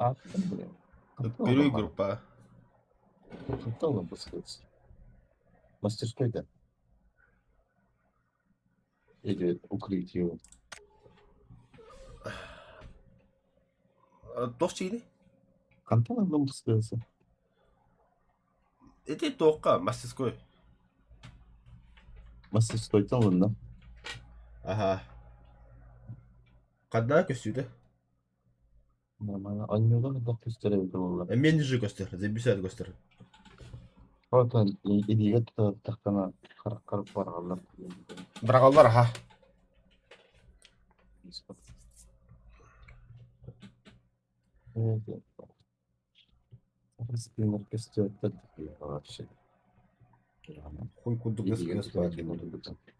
Ааттан билэбин. Хантан Ыппырыы ылан группа. Хантан ылан бысхыыс? Мастерскойда или укрытие. Туох чиини? Хантан ылан бысхыысы? Ити туохха мастерской. Мастерскойтан ылынна. Аха. Ханна көстүүтэ? Нормально. Онньуга хайдах көстөр эбитэ буолла? Эмиэ ниже көстөр, заебись көстөр. Оттон илиигэ тутаттахтана хараххар барҕаллар. Быраҕаллар аха. Спиннер көстүөттэр вообще. Хуй курдук Илиигэ көс баар. тутааччы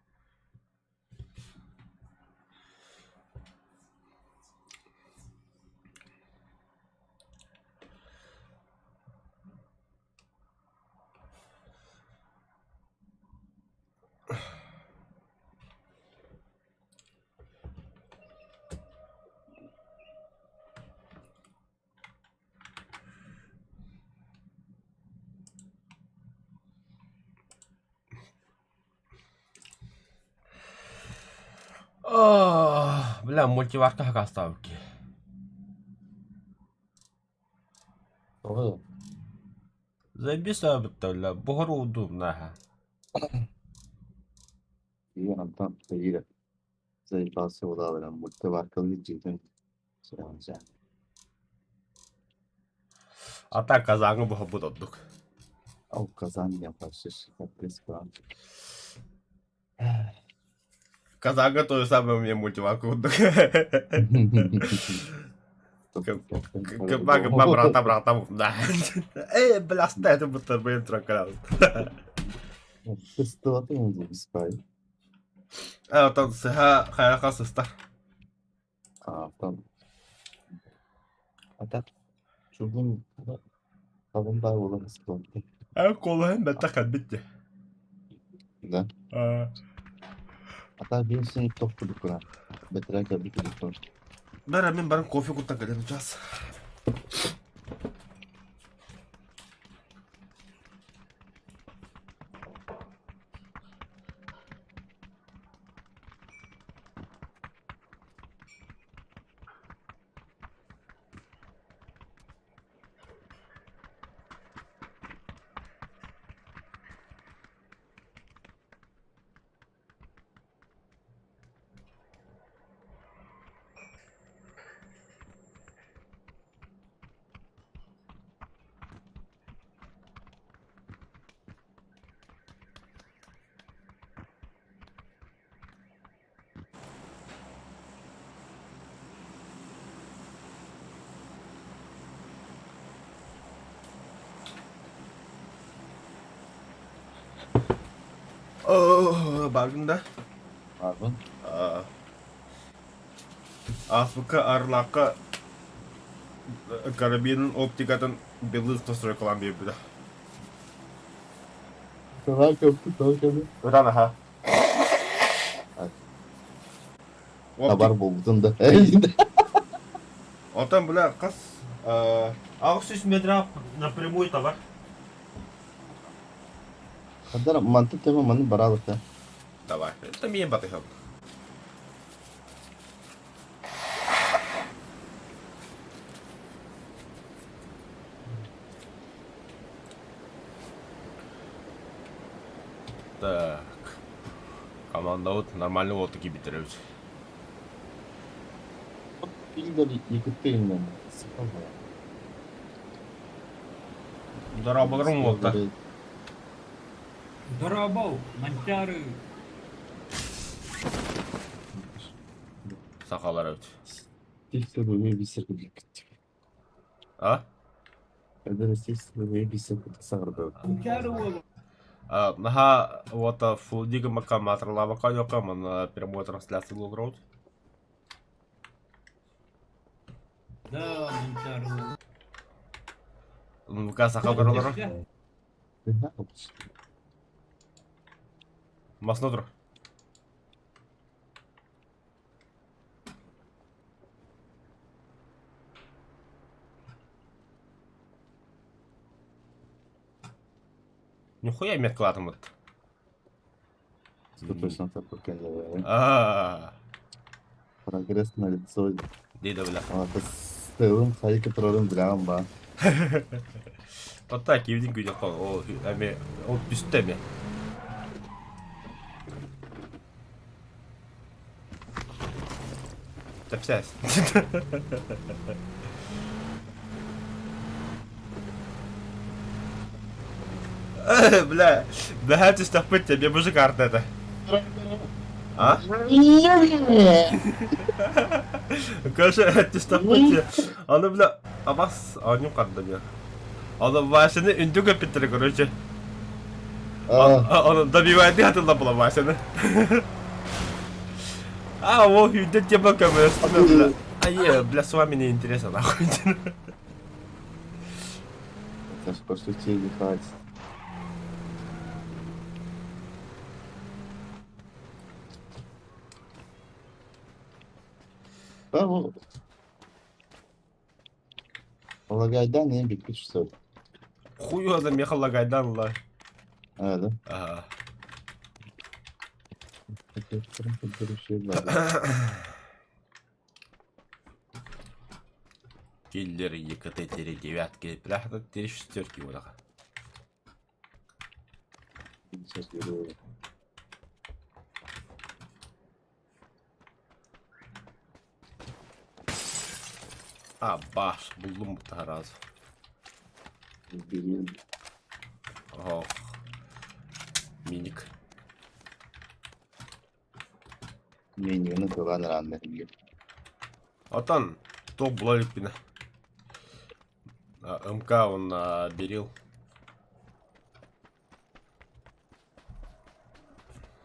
Бля, мультиварка хакастаабыкки. Тоҕо? Заебись бля, буһар удобно. Ийэ онтон тэйиирэ заебался улаабынан мультиваркалыы дьиэтин сүрэҕин А так казаҥы буһарбыт ордук. Ол казан диэн почти капец Казаҥҥа то же самое у меня мультиварка курдук. Кыба брата брата да. Эй, бля, это будто бы Кыстыбатын диэбиспай. Оттон сыһа хайаха сыста. Оттон А так чугун табын баар буолан сыстыбаппын. Э, колоһун бэттэх кэлбит дии. Да. А так биир син тоқ курдук бэтэрээ кэлбит курдук. Бара мин баран кофе куттан кэлэн час. Баргын да? Барбын. Ааспыкка Арлаахха карабинын оптикатын белый настройкалаан биэрбитэ. Давай көппүт, давай көппүт. Ытан аха. Табар буолбутун да. Отон бля хас 800 метров напрямую товар. Хаддар манты тема маны баралыта. Давай. Это мен батыхам. Так. Командабыт нормально вот таки битеребит. Билдер Екатерина. Дорооболорум уолта. Дорообол, Манчаары! Сахалар эбит. А? Манчаары уола! Наһаа уота фулдига мака матралаабакка дьокко манна прямой трансляция олорабыт. Да, Манчаары уола. Нвк саха олоролоро. Масно тур. Нихуя меткалаатыммыт. Точно так Аа. Прогресс на лицо. Дии бля. Сылын хайы которым билэҕин ба. Отта киирдин күйдөххө ол эми ол түстэ эми. Тэпсээс. Бля, бэһээ түстэхпит тебе мужик карта это. А? Короче, түстэхпит Аны, бля, абас, оонньуу карда бля. Аны Васяны үнтү көппүттэрэ, короче. Оны добивайды хатылла була Васяны. А, о, үйден тема көмөстүнө, бля. Ай, бля, с вами не интересно, нахуй. Это ж пошутили, хватит. Да, вот. Лагайдан не бүппүт что ли? Хуй его меха лагайдан ла. А, да? Ага. Киллер ЕКТ тире девятки, бляха, тире шестерки буолаҕа. А, баш, буллум сразу. Ох. Миник. Минигini туган раннер. Отан, топ була иликпинэ. МК он берил.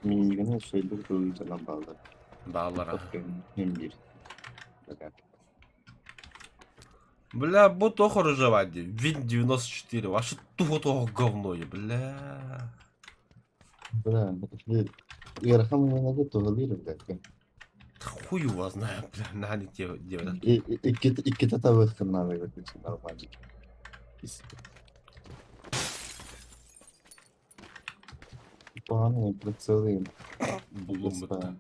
Минигини сойдук туйутанан баалар. Баалара. Хим бир. Бля, бу туох оружие дии. Вин 94. Вообще туох туох говно, бля. Бля, ыарахан мунаga туһалыыр бля. Хуй его знает, бля, на не те делать. Иккитэ табыаххын наада нормально. Погано прицелы. Буллум бытта.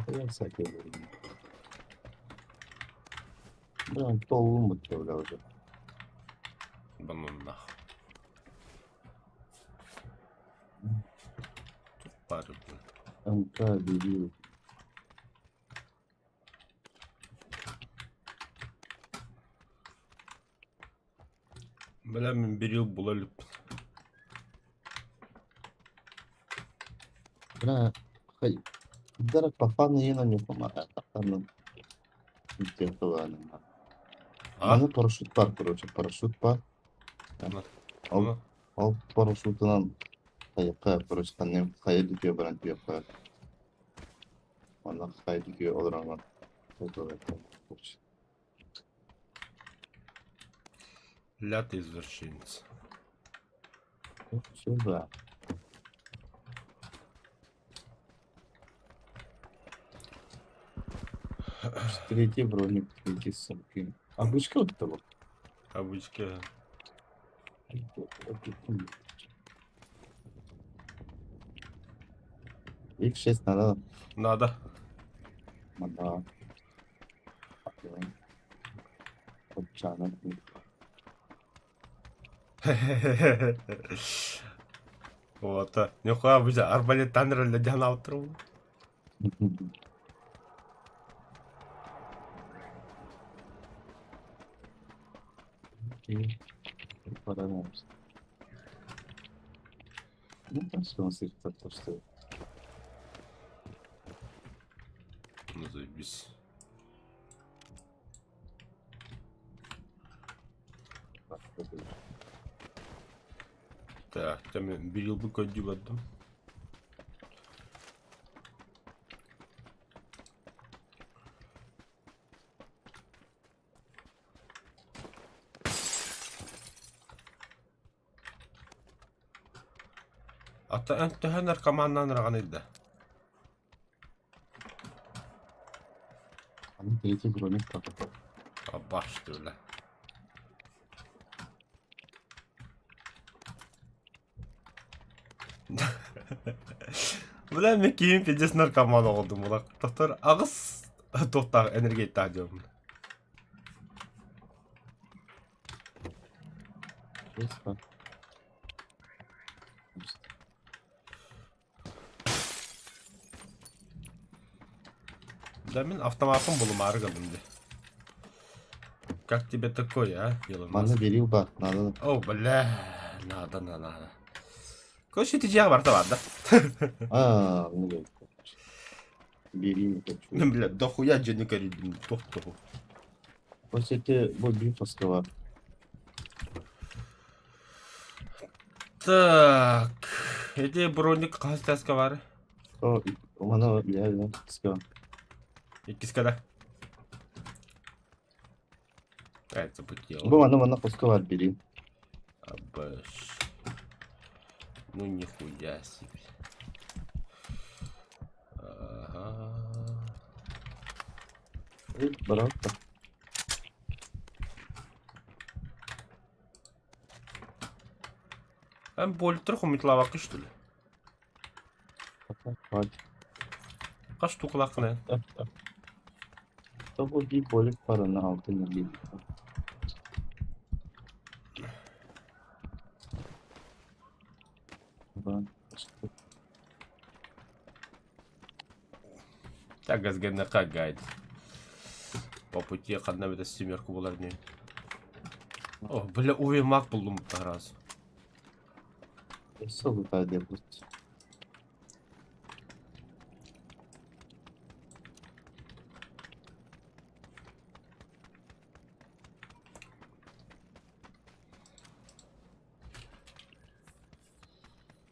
Я всякие говорю. Да, толлумут бля уже. Да ну нахуй. Пары, бля. МК, дебил. Бля, мин берил була иликпин. Бля, хай. Дара пафаны ена не помогает. Там А? Аны парашют бар, короче, парашют бар. Ол, ол парашютынан хайыққа, короче, ханным хайы дүкө баран түөккө. Онно хайы дүкө олоромон. Ля ты извращенец. Сюда. Третий броник, третий сумки. Обычка вот этого. Обычка. Их 6 надо. Надо. Надо. Вот. Нихуя бу арбалет танралла дьаһан аутыру. Ну, так что он то, что Ну заебись. Так, там берил бы көрдүү Ата эн төһө наркоманнаан ыраҕаный да? Аны третий броник пока. Абаш бля. Бля, мен киһим пиздец наркоман оҕолдум була. Тохтор аҕыс туохтаах энергияттаах диэммин. Да мин автомаппын булумаары гынным дии. Как тебе такое, а, Илон Манна Маск? берил бар, надо. О, бля, надо, надо, надо. Короче, ити барда барда. А, ну да. Бери не хочу. Бля, дохуя дьону көрүдүм, туох тугу. После ты бу биир хоска Так, эти броник хаһыс таска баар? О, мана я я ска. Иккискэ да? Это запутела. Бу мана мана хоска бар бери. Абэш. Ну нихуя себе. Ага. Баралта. Эн болтер хомутлаабакка что ли? Хас штукалааххын эн? Тобу биир болик барана алтын илии. Так газгеннака гайд. По пути ханна эбэтэ семерку булар ини. О, бля, уви мак буллум раз. Өссө лутаа диэбит.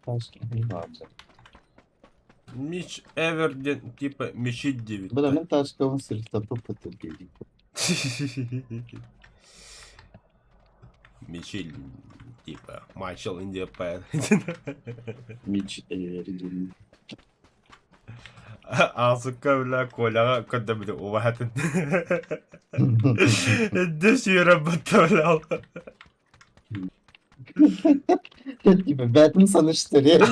Тааска Мич Эверден типа мечит 9. Бля, мин тааскабын сырыттаппыт диэбит. Мечиль типа Майчел Индия Пэр. Мич Эверден. Аасыкка бля Коляҕа көрдөбүтү убаһатын. Эдде сүүрэ бытта бля. Типа бээтин саныштыры.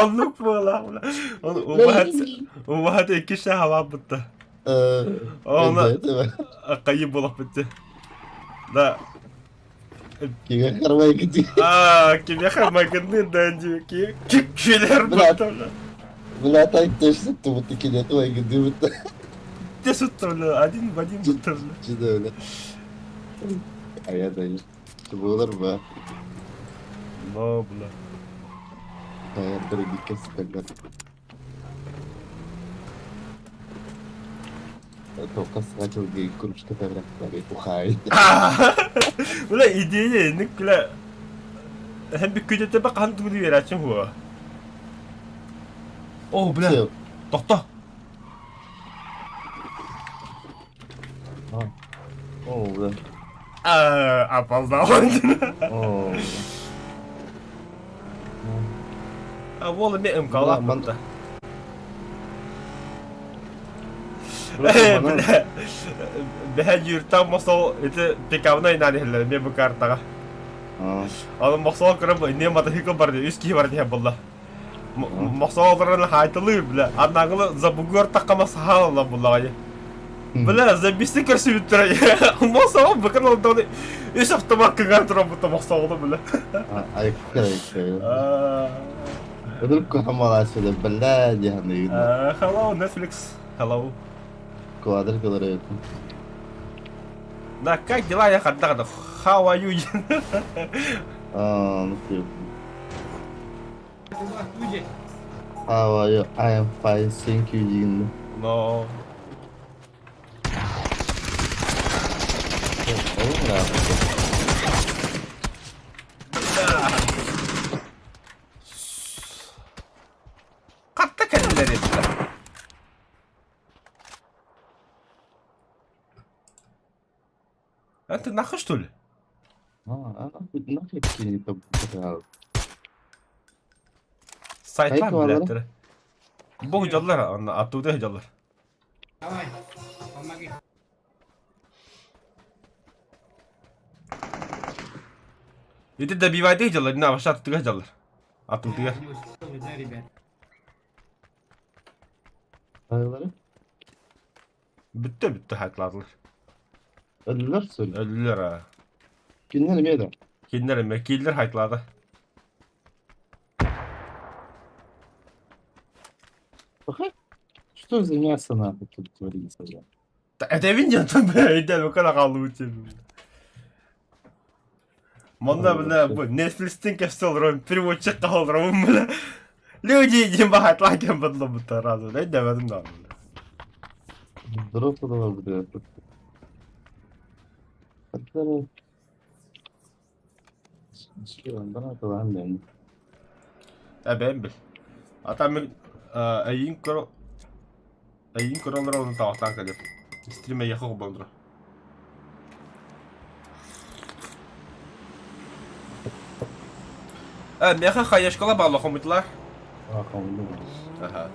Оннук буолаа бля. Он убаһат убаһат икки шахалаабытта. Оны кайы буолаппыт. Да. Киге харвай гыди. А, кимиэхэ майгынныыр да дии күлэр Бля, бля, так точно тубут килет майгынды бутта. Те сутта бля, один в один бутта бля. Чудо бля. А я даю. Буолар ба. Но, бля. Таярдары бикке сыталлар. Тоққа сыға жылғы кружка таврақтары ухай. Бля, идея инник бля. Һәм бик күтәтә бак хан тугу биэрээччин хуа. О, бля, тохто. О, бля. А, опоздал. О. А уол эмиэ МК-лаах бутта. Бля, бэһэ дьүүртэх мосол ити пикабына инаан иһэллэр эмиэ бу картаҕа. Аны мохсоҕо көрөн инниэ мотоцикл бар дии, үс киһи бар диэн буолла. Мохсоҕо олорон хаайталыыр, бля, аннааҕылы за бугур таххама саһаалалар буллаҕа Бля, забисти көрсүбүттэрэ. Мохсоҕо быкын олдоҕуна үс автомат кыҥаан туран мохсоҕолу, бля. Айыкка айыкка. Ödül хамалаасы бля диһаны. Hello, Netflix. Hello. Квадр кылары. Да, как дела, я хардагда. How are you? А, ну ты. How are you? I am fine, thank you диэн. No. Ол Хатта кэллэр этилэр. А ты нахуй что ли? А, нахуй кинет. Сайтан билээттэрэ. Бу дьоллор, онно оттуда дьоллор. Давай, помоги. Ити добивайте дьоллор, на ваша аттыга дьоллор. Аттыга. Не успел, да, ребят? Хайалары? Бүттэ бүттэ хатылаатылар. Өллүлэр сөй. Өллүлэр аа. Кинилэр эмиэ да. Кинилэр эмиэ кииллэр хайтылаата. Пахай. Что за мясо нахуй тут творится, бля? Этэбин дьонтон бля өйдөөбөккө да хааллыбыт диэн. Манна бля бу Netflixтен кэпсэ олорон переводчик хаалларабын бля. Люди диэн баһатлаан кэм бадлабыттар разу. Өйдөөбөтүм даҕаны. Дроп да бля. Хаттары Эбэм бил. Ата мин эйиин көрө эйиин көрө олорор ону таҕыстаан кэлиэм. Стрим эйиэхэ холбоон турар. Э, миэхэ хаешкала баалла хомуйтулар. А, хомуйдум. Аха.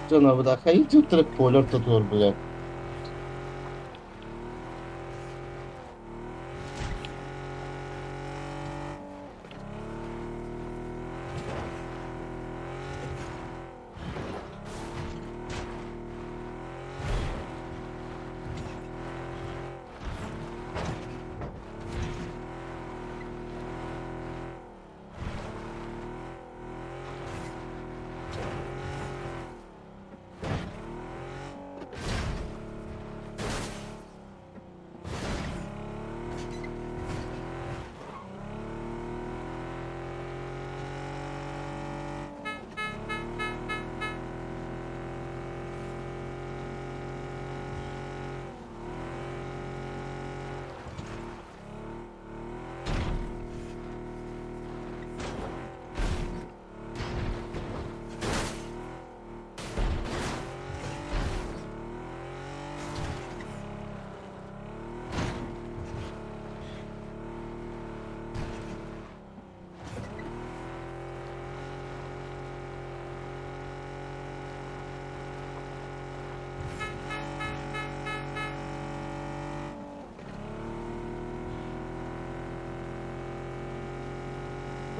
Дьоно быда хайы полер тутуор бля.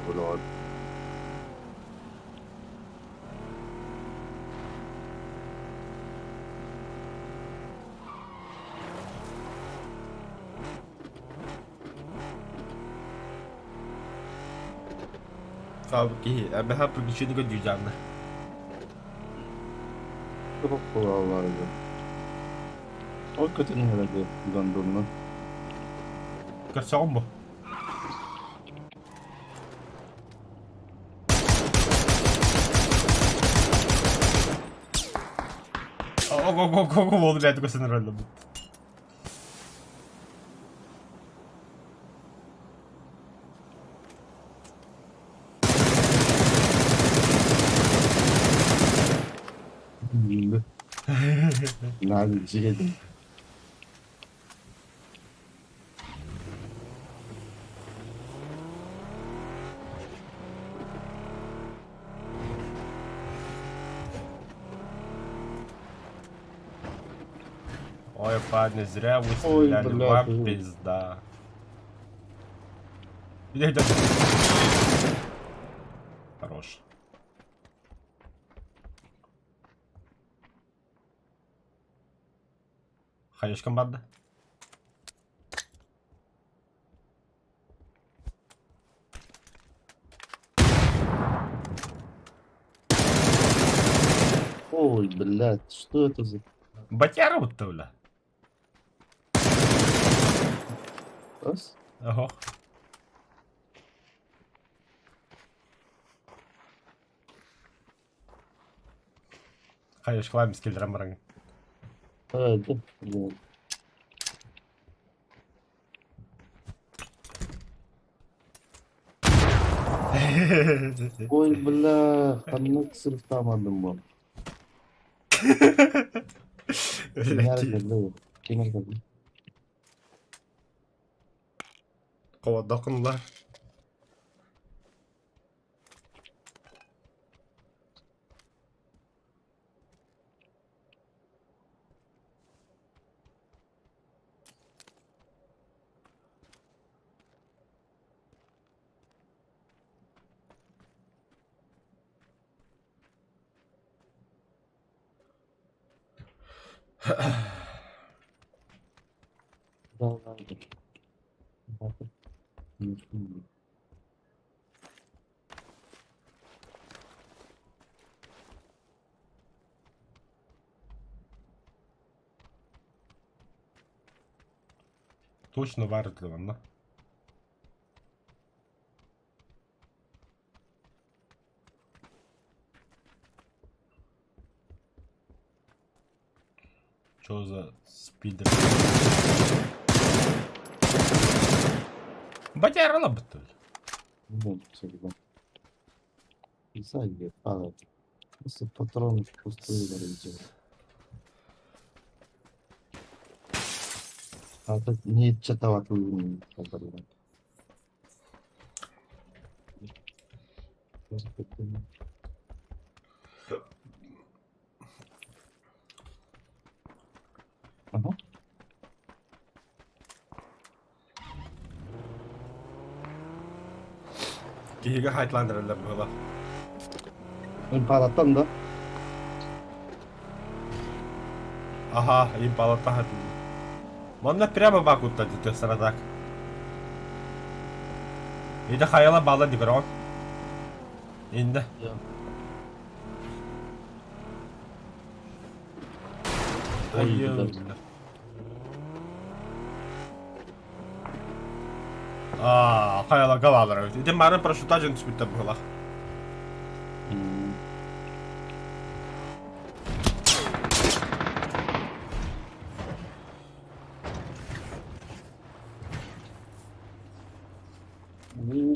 Блядь. Хаалбыт киһи эбэһэ приключение көрдүүр Туох буолаллар Ол көтөн иһэрэ гондонно. Көрсөҕүн бу. Ого-го-го-го буолду бэйэтэ көстөн эрэллэр Надо дьиэ Ой, парни, зря вы Ой, стреляли, бля, вам ты- пизда. Иди, иди. Хорош. Хаешкам банда. Ой, блядь, что это за... Батяра будто, бля. Раз? Ого. Хаешкалаем скеллерам бараҥ. А, да, блядь. Ой, бля, ханнык сырыттаамадым бу. Блядь. Бля. Ким эрэ Хобордооххун ылаар. Точно баар этилэр манна. Чё за спидер? Батяра быттыл. Заебало. Просто патроны впустую вылетели. А тут не читала твою. Ага. Киһигэ хайтлаан эрэллэр быһыылаах. Импалаттан да. Аха, импалаттан хатыллар. Манна прямо бакутта дии саратак. Ити хайала баалла дии көрөҕүн. Иннэ. Аа, хайаларга бааллар эбит. Ити марын парашюта дьон түспүттэр быһыылаах.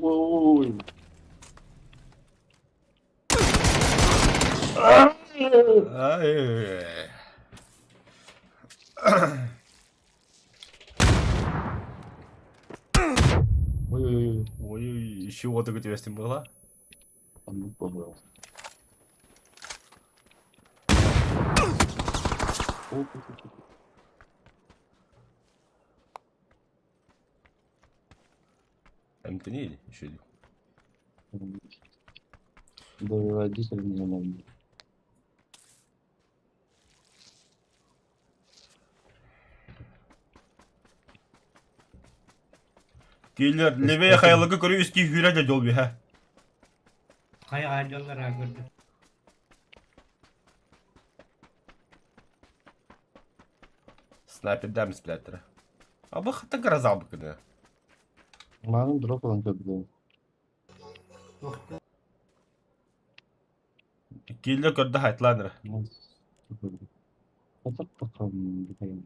Ой. Ай. Ой-ой-ой. Ой, еще вот түбэстим буола. Оннук буолуо. Эмтэнии еще Да, родители не могут. Киилер левее хайалыгы көрүү үскии хүүрэ да дьол биһэ. Хайа дьоллор көрдүм. Снайпердәм сплеттері. А бұл хатта гроза быкыны. Маған дроп алан көрдүм. Киилер көрдө хайтланыр.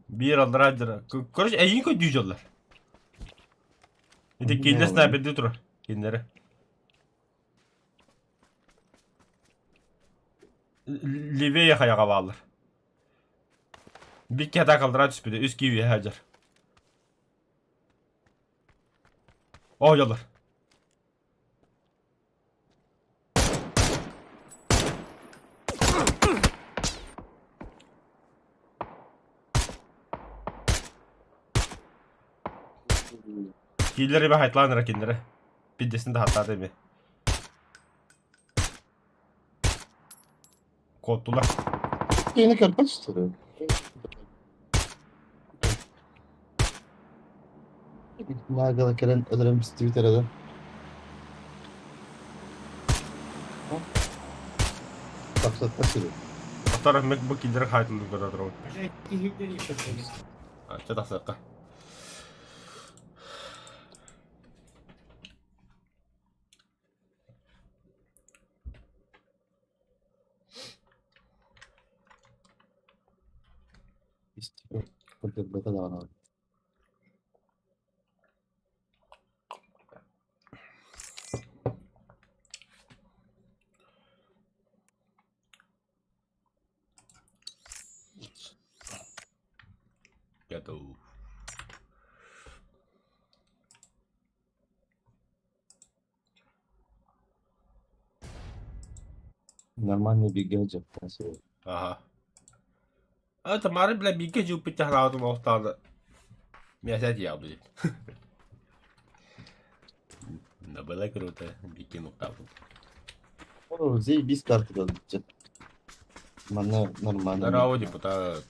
Биир аллара дьара. Короче, эйин көдүү дьоллар. Ити киилер снайперди турар. Кинилери. Левее хайаҕа бааллар. Биир киһи атаакалдара түспүтэ, үс киһи үөһэ сылдьар. Оо дьоллор. Киилэр эбэ хайтылаан эрэ кинилэри. Пиздесин да хаттаата ими. Куоттулар. Кини көрбөт что ли? Магала кэлэн өлөрөн бистибит эрэ да. Тахсатта сири. Оттор мек бу киилэр хайтылын көрө турабын. Чэ тахсыахха. Көрдөрбөтө даҕаны. Кэт. Нету. Нормальный бигэ дьахтар сири. Аха. А Тамара, бля, бигэ жуппит хараатым оохтааны. Мясо дьиэ блин. Да было круто, бики нуктаабыт. О, заебись карта дадут. Манна нормально. Здорово, депутат.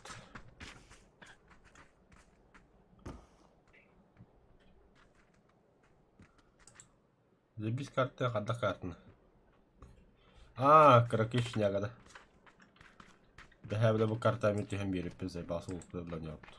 Заебись карта, хадда картаны. Аа, кыракый шнягада. Бэһээ бile бу карта мен түһэн биэриппин заебался улуктурлан yaptı.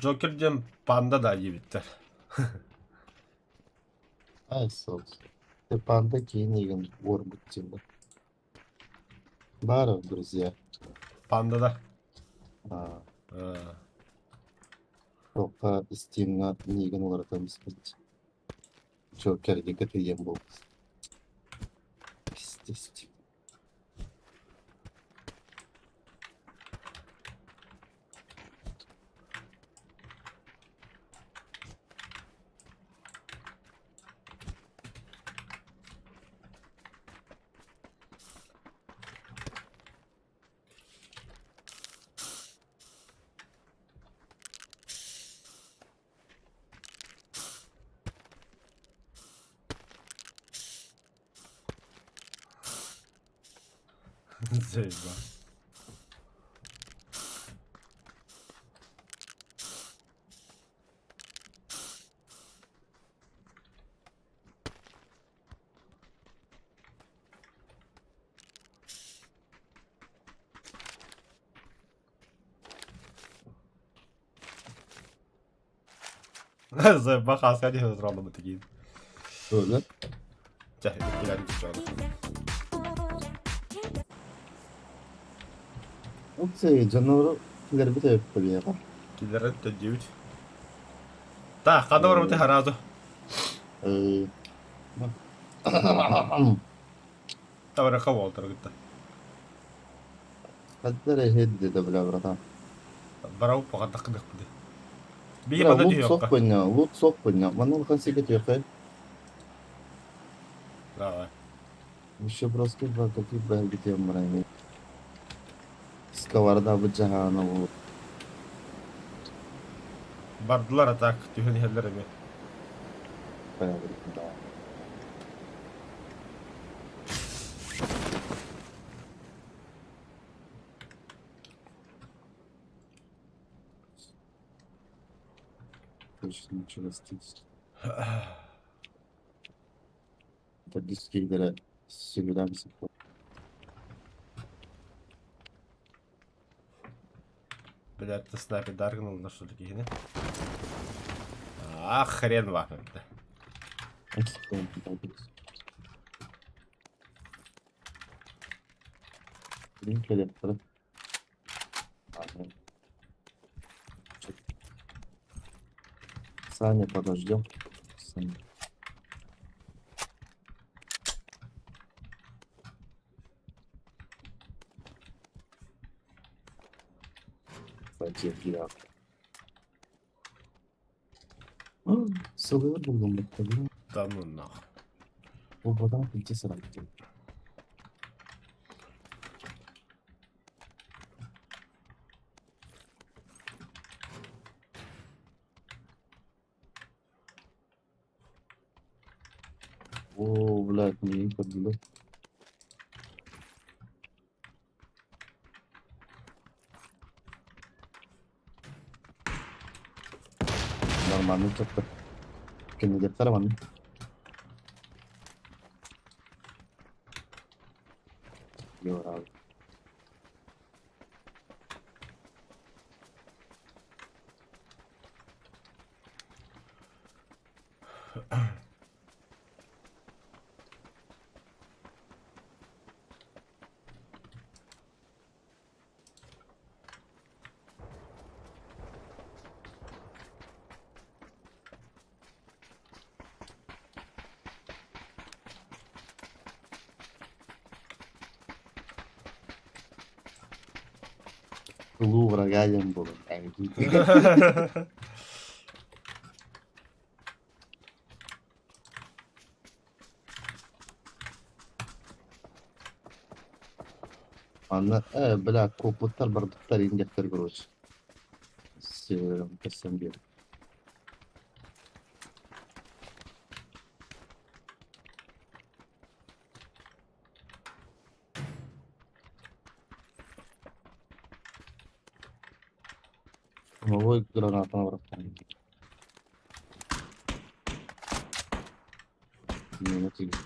Джокер диэн панда да диэбиттэр. Ай, сол. Ты панда киинигин уорбут диэн. Баров, друзья. Панда да. А, А, Тоққа Steam'га миигин уларытан испит. Джокер диэн буолбут. Пиздец. Заеба. Заеба хаска диэн сороллубут киин. Öyle. Чэ, иккилэрин чучоҕун. Опция дьоннору киллэрбит эбиппэ Киллэрэн төддүүбүт. Та, ханна барбыты хараазу. Э, Табарыха буолтар кытта. Хаддар эһэдди да бля, братан. Барау паҕардах кыдыхпыты. Биһи Бля, манна лут сох түһүөххэ. поднял, лут сох поднял. Манна улахан сиргэ түһүөххэ. Давай. Еще просто два каких бэргитиэм баран. Сковорода быдьаһаана буолуо. Бардылар а так түһэн иһэллэр эмиэ. Точно ничего растить. Дискилere sürülen sıkı. Блядь, ты снайпер даргнул на что такие, А, хрен вам. Саня, подождем. Саня. Кстати, я. Сылы булдум бу. Да ну нахуй. Бу вода где сарайты. О, блядь, мне не подбили. Нормально как-то. Кеннедеттер манна. Леворал. Улуу врага диэн буолан Манна бля куоппуттар барбыттар индектэр короче. Севером кэссэн биэр. Новой гранатаны бырахтым. Миэнэ тиийдэ.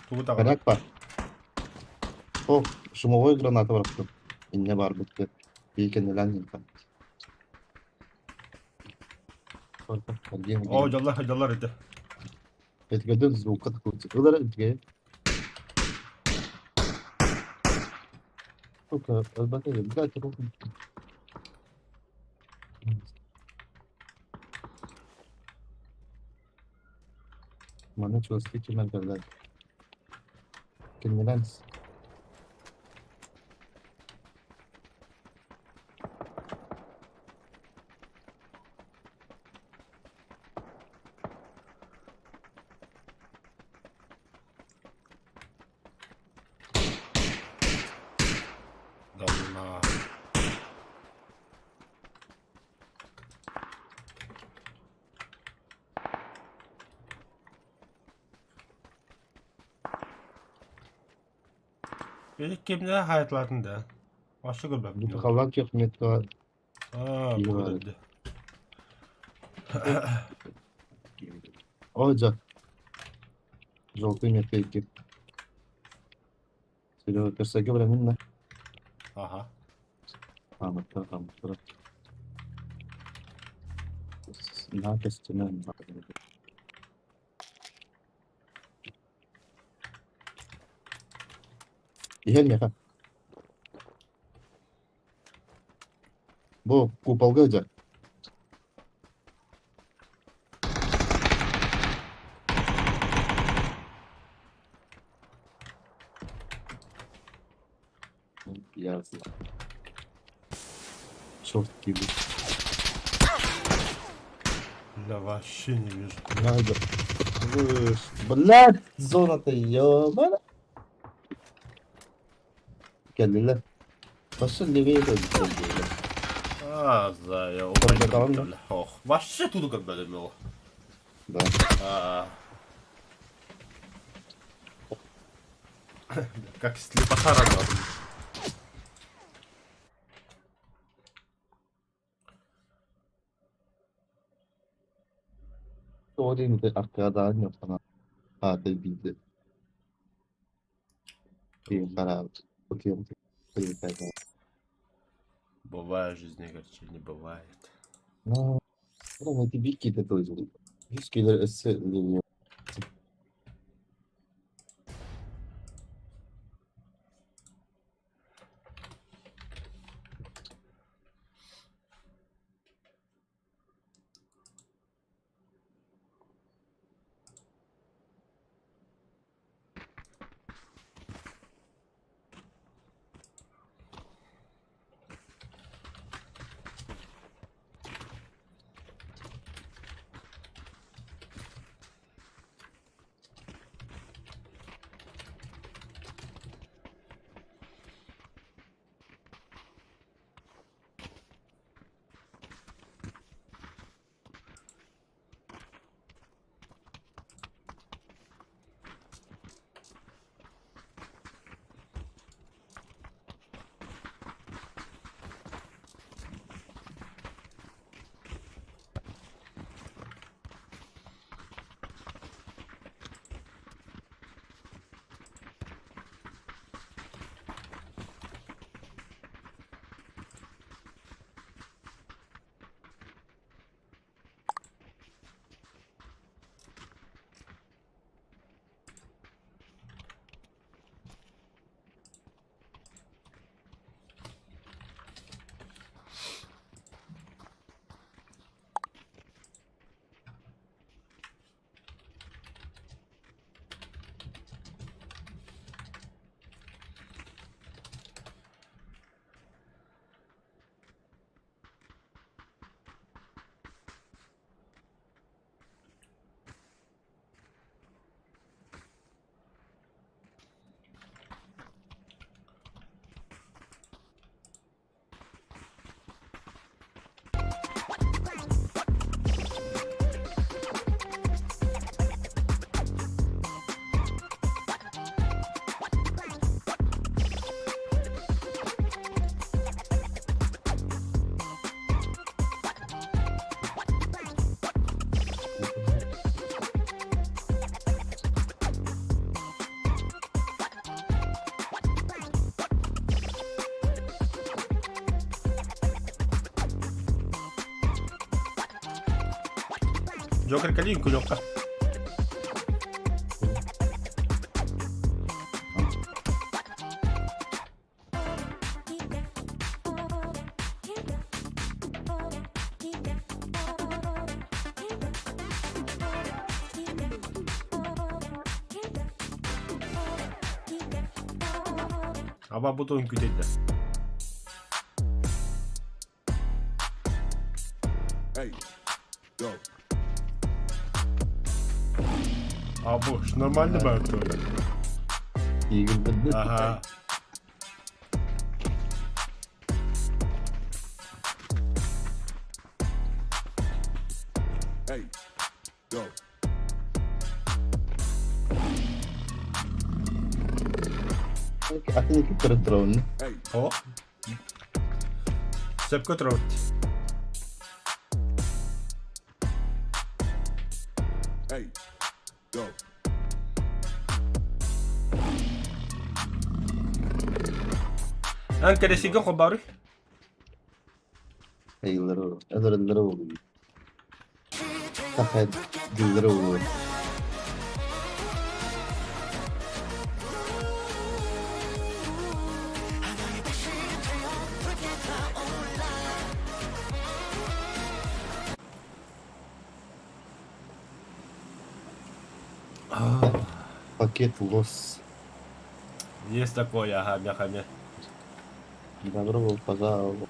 Тугу даҕаны? Коряк бар. О, шумовой граната бырахтым. Инньэ баарбыт бии кэннилээн иһэн. О, дьоллор, дьоллор ити. Этигэрдэн звукка такой ылар этигэ. Сука, өлбөтө, блядь, руку. Манна чувствительно, блядь. Кэннилээн. Давно. Кимнээх хаайытылаатын да? Вообще көрбөппүн. Халлаан киэхметка Аа, Киһи бу баар. көрдө. О, дьэ. Желтый метка икки. Серега, персаге барамын да. Аха. Хаамыттара, хаамыттара. Наһаа кэстимэн. Иһэр миэхэ. Бу куполга ыдьар. Ясно. Черт кибет. Бля, вообще не вижу. Надо. Блядь, зона-то ебана. Кэллилэр. Пошли левее кэллилэр. А, за, я Торготалым да? бля. Ох, вообще тут как бы было. Да. А. Как слепота рогатая. Тоҕо диэн аркадаан ньоппона аата биирдэ Утуйан Бывает в жизни, короче, не бывает. Эти биир киһитэ үс киһилэр өссө Джокер кэлиин күлүөххэ. Аба бу туһун күтейдер. Hey, go. А бу нормально баар туолар. Игорь Ага. Hey, go. Атын iki көрө Hey, О. Сөпкө турабыт. hey, go. Эн кэрэсигэ хобары. Хайылары өлөрөллөрө буолуй. Саха дьыллара буолуой. Пакет лос. Есть такое, ага, мяхами. Добро пожаловать.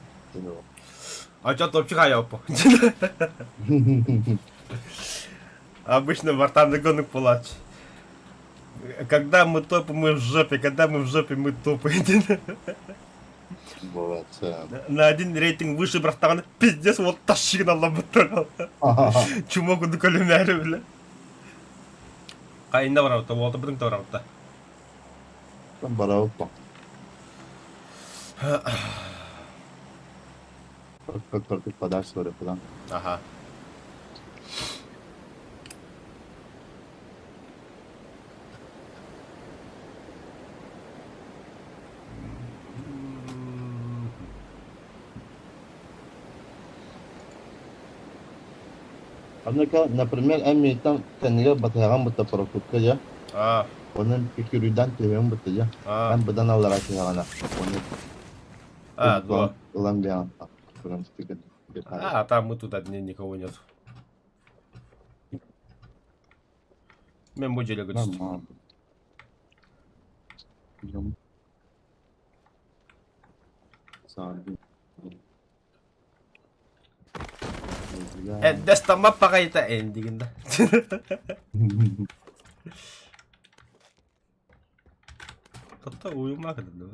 А чё топчик хайаппа? Обычно вартанный гонок палач. Когда мы топим, мы в жопе, когда мы в жопе, мы топаем. Бывает. На один рейтинг выше братан, пиздец, вот тащи на лабораторию. Чумок курдук өлүмээри бile. Кайында барабыта, уолта бытың барабыта. Барабыт Подальше falan. Ага. Однако, например, эми там кэннигэр батыһаҕын бытта парашютка дьэ, А, онон пикируйдаан түһүөҥ бытта дьэ, а, эн быдан аллара түһэҕинэ, ону а, да. ылан биэҕин туран А, там мы тут одни, никого нет. Мен бу деле говорит. Дэстама пағайта эндигинда. Тотта уйума кыдды.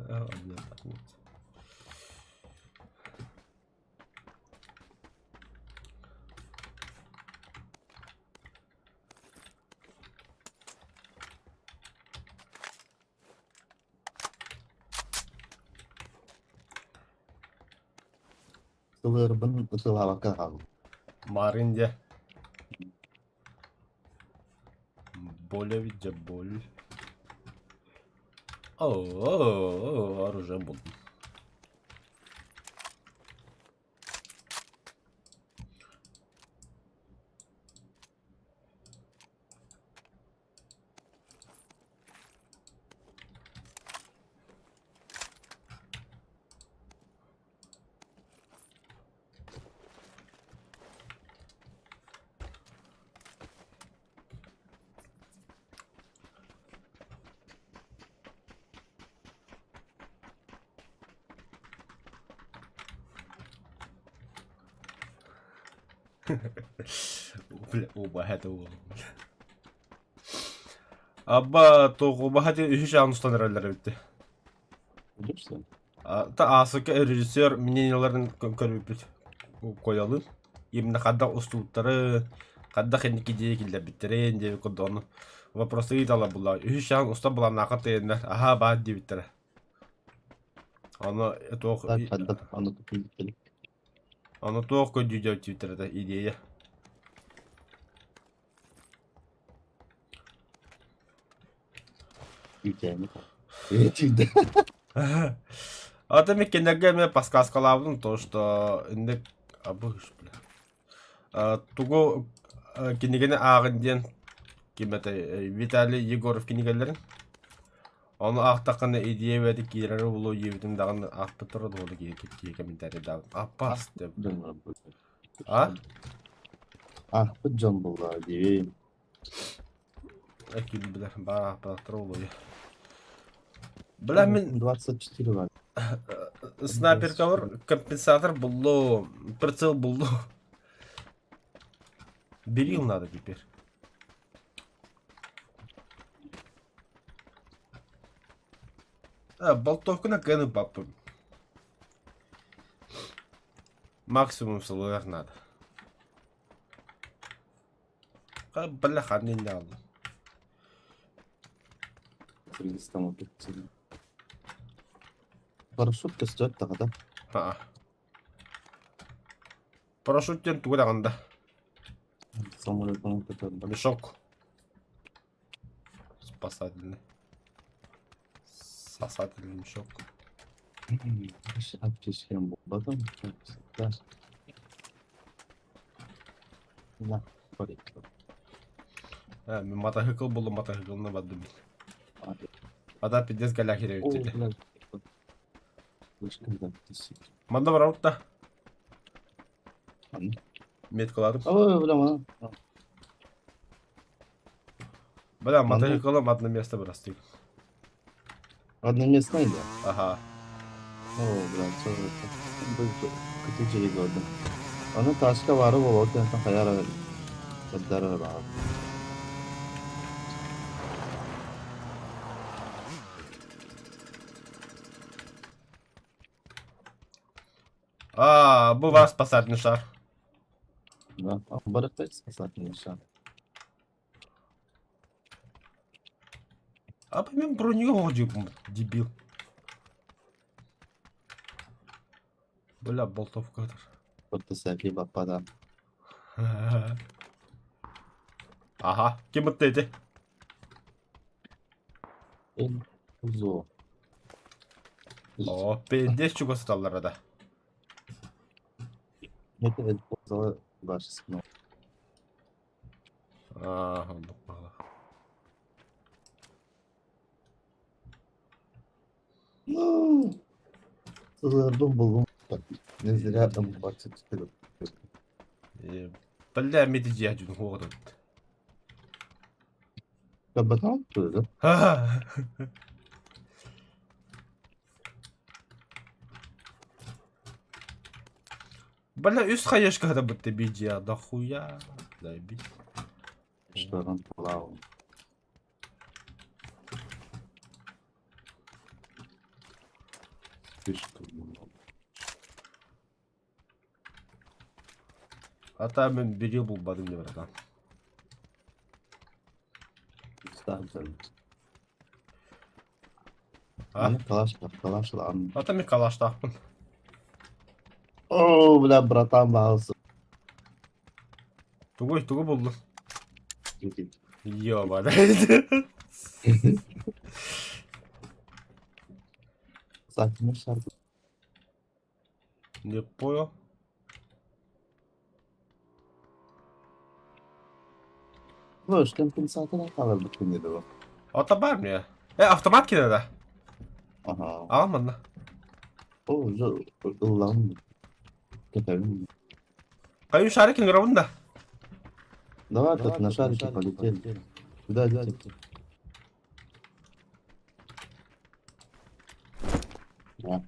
Сылырбын ысылаабакка хаалым. Марын де. Боль ведь боль. О, оружие буду. Бля, оба это уол. Абба тоҕубаһа үһүс аан устан эрэллэр эбитти. Билэрсин. Та аасыка режиссер мненияларын көрбүппүт коялын. Именно хадда устууттары, хадда хэнники идея киллэрбиттэрин диэби курдук вопросы ыытала була. Үһүс аан уста буланнаахха тыйыннар. Аха баар диэбиттэрэ. Аны туох Так, хадда аны тупуйбут. аны туох көрдүү диэбиттэрэ идея. Үүтээни. Этийде. Ата мен кинерге мен подсказкалаабын то, что инник абыш бля. Тугу Кинигэни ааҕын диэн ким этэй Виталий Егоров кинигэлэрин. Ону аахтаххына идея бэйэтэ киирэрэ буолуо диэбитим даҕаны аахпыттара дуо киһи киһи комментарийдаабыт. Аппаас деп. А? Аахпыт дьон буоллаҕа дии. Ким билэр баар аахпатахтара буолуо. Бля мин 24 бар. Снайперкалар компенсатор буллу, прицел буллу. Берил надо теперь. А, болтовканы кыаны баппын. Максимум сылыгар надо. Бля, ханна инне аллым. Парашют көстөөт даҕата. Аа. Парашют диэн тугу даҕаны да. Самолетун көтөрдө. Мешок. Спасательный. Сосательный мешок. Аптечкам булбатым. На, Э, мин матаһыкыл буллум, матаһыкылны бардым. Ата пиздец голяк О, кирэбит блядь. Манна барабыт да. Меткаладым. Ой, бля, мана. Бля, мотоциклом одно место бросил. Одноместный, да? Ага. О, бля, что это? Көтү көрдүм. Аны таска бары болот, антон хаяра каддара бар. А, бу вас спасательный шар. Да, барыта спасательный шар. А мен броню оҕодьуйбун, дебил. Бля, болтовка Фотосәки баппада. Ага, ким ытта ити? Эн узо. О, пиздец чугас сыталлара да. Это это башскно. Аа, оннук баҕалаах. Ну, сылырдым булгум. Не зря там 24. Э, Бля, медиа дьүн хуоҕутут. Кабатан тоже. Бля, үс хаешка хатабытты видео, да хуя. Заебись. Что он плавал. Слишком много. Ата мен берил булбадым деп братан. А? Калаш, калаш, ладно. Ата мен калаштаахпын. О, бля, братан, баҕалсы. Тугуй, тугу буллуҥ? Ёбана. Сакмышар. Не понял. Слушай, компенсатор хаалар күнү дуо? Ата бар мне. Э, автомат киирэ да? Ага. Аҕам манна. О, уже ыллаҕым. Көтөбүн. Кайын шарик ыҥырабын да. Давай тут на шарике полетели. Куда лететь? Да.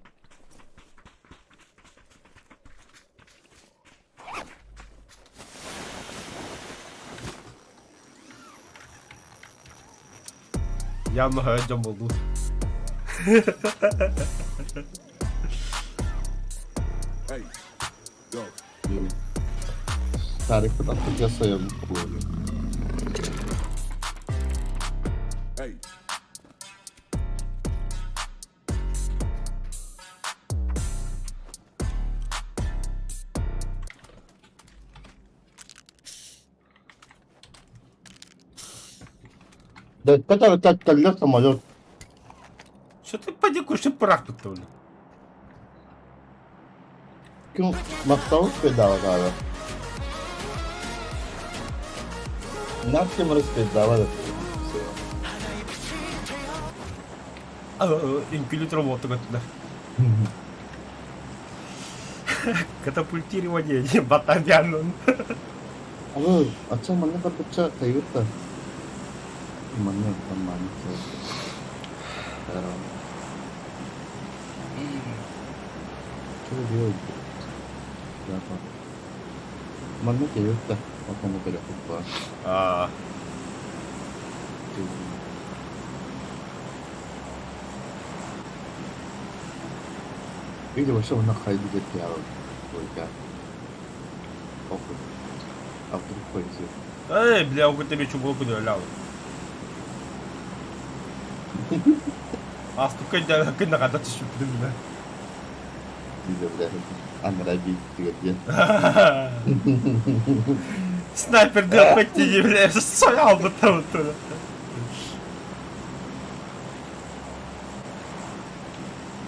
Явно дьон буоллун. Hey, go. Шарикпыт аттыгар сойоммут буолуо. Hey. Да, который как кэллэ самолет. Что ты поди кушай бырахпыт блин. Ким махтал педал. Нафиг распиздавал. Үҥкүлү туран көттүлэр. Катапультирование диэн батальянын. Аны ачча манна барбычча тайгыр да. Манна манна Что делать? Манна кэйиэт да, отону көрөхпүт баар. Аа. Или вообще онно хайдах диэки бойга. А вдруг повезет. Эй, бля, ол кытта чугул күнү өлөҕүн. Астыкка өйдөөбөккүн да хата түспүппүтүм бile. Анараа биирдигэр диэн. Снайпер диэппэт дии бile сойа албыттар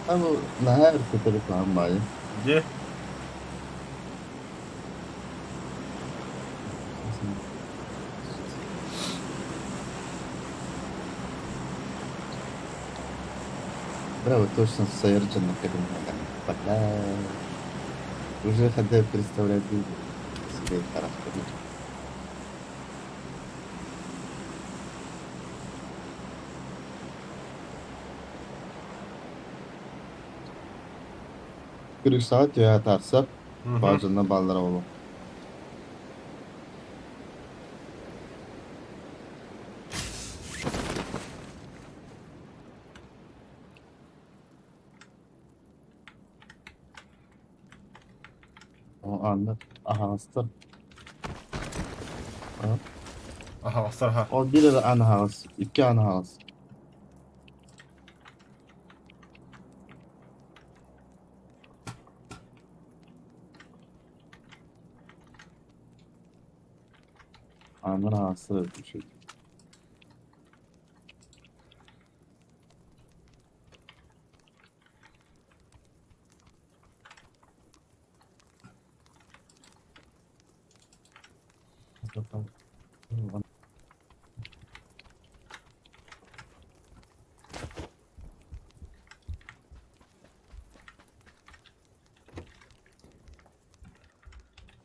Аны наһаа өр көтөрү хаһан баайы. Дьэ. Браво, точно сайыр дьоннор кэтиннэлэр. Бля, уже хотя представлять себе характер. Крышаҕа түһэ атаарсар, баадьанна бааллара буолуо. О, Анна аһаҕастар. Аһаҕастар аһа. Ол биир эрэ аан аһаҕас, икки аан аһаҕас. Ааннар аһаҕастар эбит үчүгэй.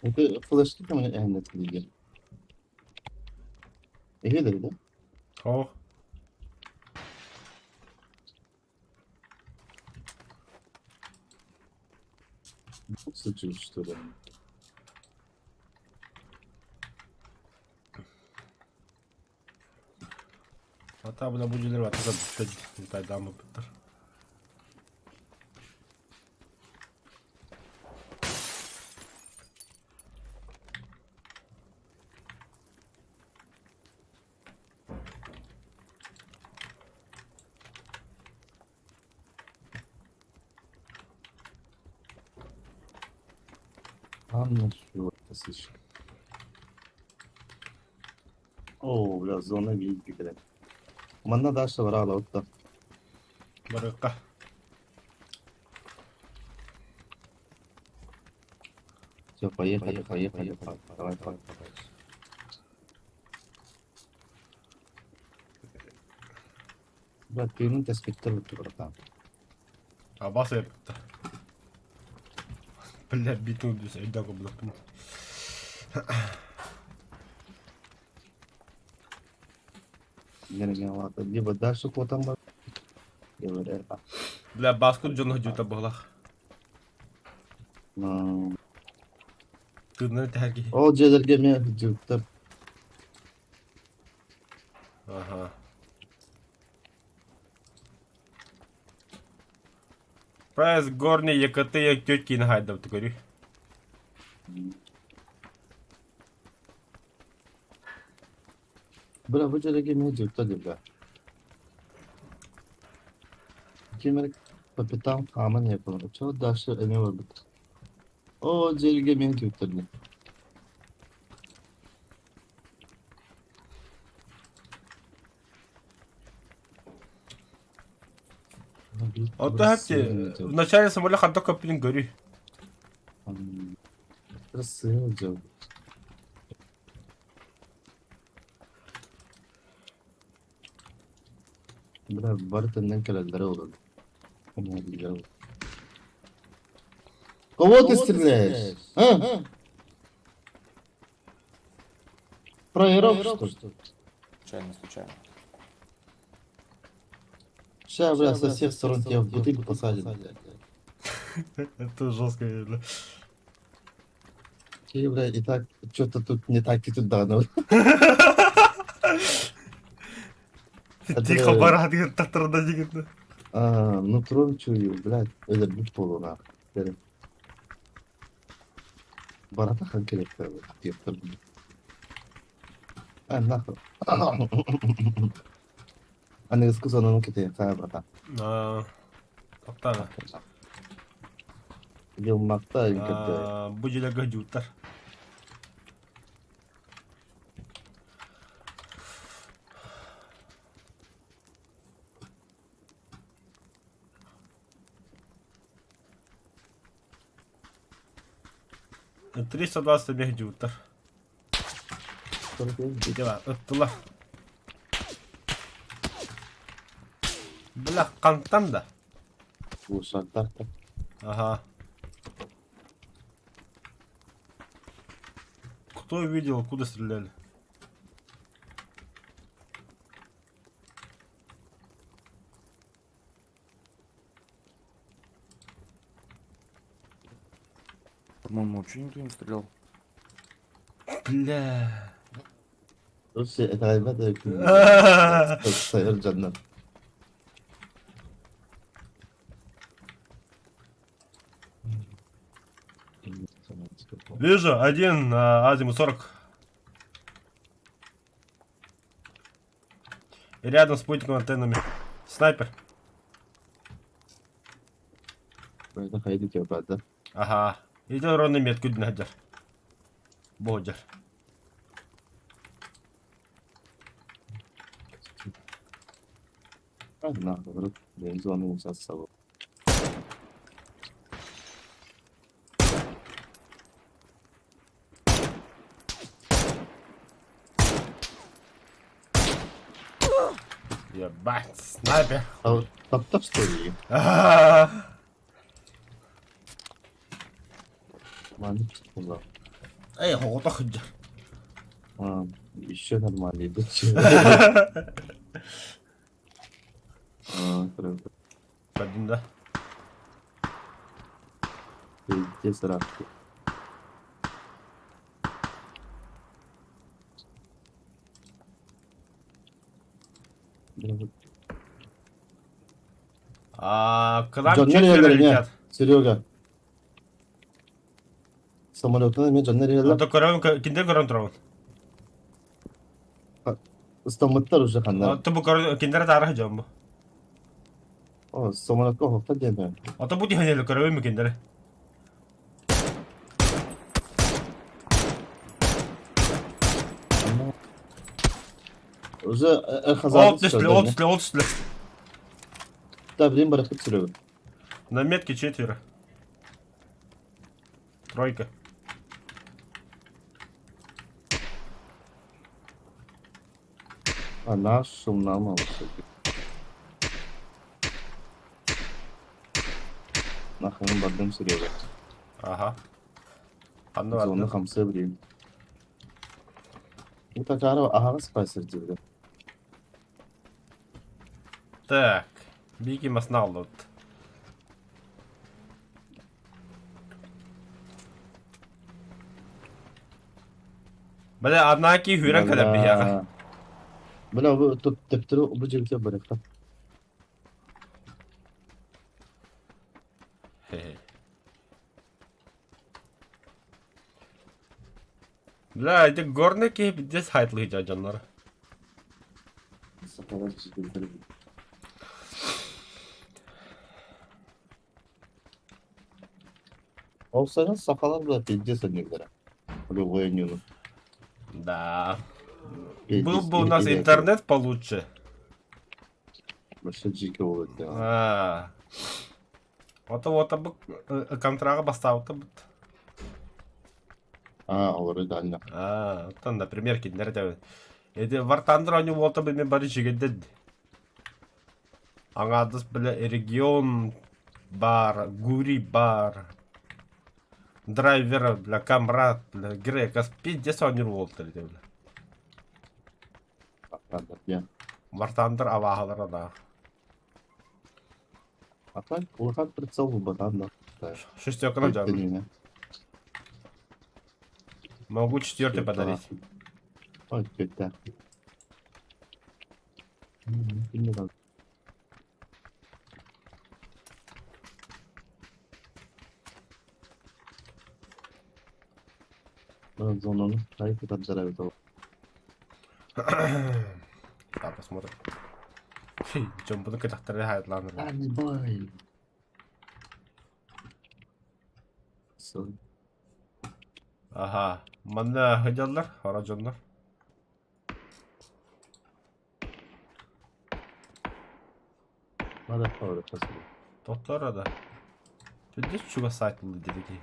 Это флешка кому эһэннэтилигэ. Эһи да О. Что ли? Хата бына бу дьилер баттыга бүттэ тайдааммыттар. Anlaşıyor. Оо, бля, зона видите, блядь. Манна дальше бараала отта. Барыахха. Все, поехали, поехали, давай, давай, давай. Бля, тыынын тэспиттэр бутtu братан. Абас эппиттэр. Бля, битин үдүс өйдөөх курдукпун. Либо дальше куотан бар, либо Бля, баскут дьон сылдьыбыта быһылаах. Тыыннары тэһэр киһи. Ол дьиэлэргэ эмиэ сылдьыбыттар. Аха. Прайс горный ЕКТ теть киин хайдабыт көрүү. Бля, бу дьиэлэргэ эмиэ сылдьыбыттар дии, бля. Ким эрэ по пятам хааман иһэр Чего дальше эмиэ барбыт. Оо, дьиэлэргэ эмиэ сылдьыбыттар дии. Оттон хапчы вначале самолет ханта көппүтүн көрүү. Красиво дьыл. Бля, бары төннөн кэлэллэрэ олор. Кого ты стреляешь? А? Проиграл, что ли? Случайно, случайно. Сейчас, бля, со всех сторон тебя в бутыль посадят, блядь. Это жестко, бля. Ты, бля, и так, что-то тут не так и тут да, ну. Тихо, барат, таттарда дигитне. А, нутром чую, блядь, өлөрбүт буолуна. Барата хан керек А, нахуй. Аныгыскы сонуну кэтиэххэ, братан. Таптаҕа. Дьылмакта көрдө. Бу дьилэргэ дьууттар. 320 мех дьууттар. Дела, ыттылар. Бля, хантан да? Ушаттар. Ага. Кто видел, куда стреляли? По-моему, вообще никто не стрелял. Бля. Руси итэҕэйбэт сайар дьоннор. Вижу, один, азимут 40. И рядом с спутником антеннами. Снайпер. Это хайдите да? Ага. Иди ровно метку динадер. Бодер. Нахуй, бензону сассабы. Ебать, снайпер. А таптап что ли? А-а-а. Маннык буолла. Эй, оҕото сылдьар. А, еще нормально идут. А, круто. Көрдүн да? Пиздец ыраах. А, к нам Дьоннор четверо иһэллэр эмиэ, летят. Серега. Самолетунан эмиэ дьоннор иһэллэр. Ото көрөм, киндер көрөн турабын. Ыстаммыттар уже ханна. Ото бу көрөн, киндер таара дьон бу. О, самолетка оһохтор диэн Ото бу тиһэнэлэ көрөбүн киндери. Уже Ол түстүлэ, ол түстүлэ, ол түстүлэ. Да, блин, барахыт Серега. На метке четверо. Тройка. А наш шумнама Нахрен бардым Серега. Ага. Ханна Зона бардым. хамса блин. Ну такара аһаҕас спайсер диэбитэ. Так. Бики масна аллыбыт. Бля, однаки хүрэн кэлэр биһиэхэ. Бля, бу төптөрү бу дьиэбитигэр барыахха. Бля, ити горный киһи пиздец хайтлыы дьоннор. Сахалар дьиэтигэр Ол сайын сахалар бля пиздец анньыыллара. Любой анньыыны. Да. Был бы у нас интернет получше. Вообще дьиикэ буолуо этэ. А. Ото вот бу контрага бастаабыта Аа, олору дааннах. Аа, оттон, например, кинилэр этэбин. Эти Вартандр они уолта би мен бары жигеддед. Аҥаардас бile регион баар, Гурий баар, Драйвер, бля, Камрад, бля, Грекас, пиздец оонньуур буолтар ити бля. Мартандар абааһылара да. А так, улахан прицел булбатан да. Шестерка дьон. Могу четвертый подарить. Ой, тетя. Зонаны хайы тапсыра бит ол. Так, посмотрим. Дьон буну кытахтары хайатланыр. Бай. Аха. Манна сылдьаллар, хара дьоннор. Тохтоор да. Пиздец чугас саайтылы диэки киһи.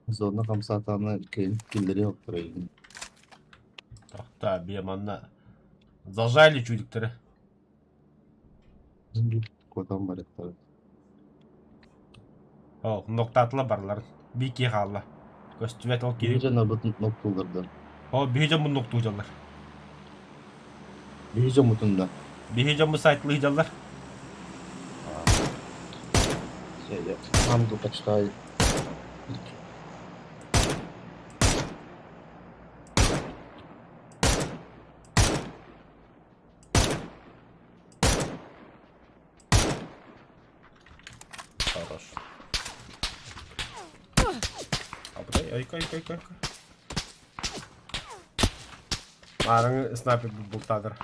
Зона хамсаатаҕына кэлин киллэриэ охторо игин. Тохтоо, биэ манна зажали чудиктары. Куотан барыахтара. Ол, ноктаатыла барыларын. Биир киһи хаалла. Көстүбэт ол киһи. Биһи дьоннорбут ноктууллар да. Ол биһи дьоммут ноктуу дьаллар. Биһи дьоммутун да. Биһи дьоммут сайтылыы дьаллар. Я сам почитаю. Хорош. Абытай, айка, айка, айка, айка. Маарыҥы снайпер бултаатар.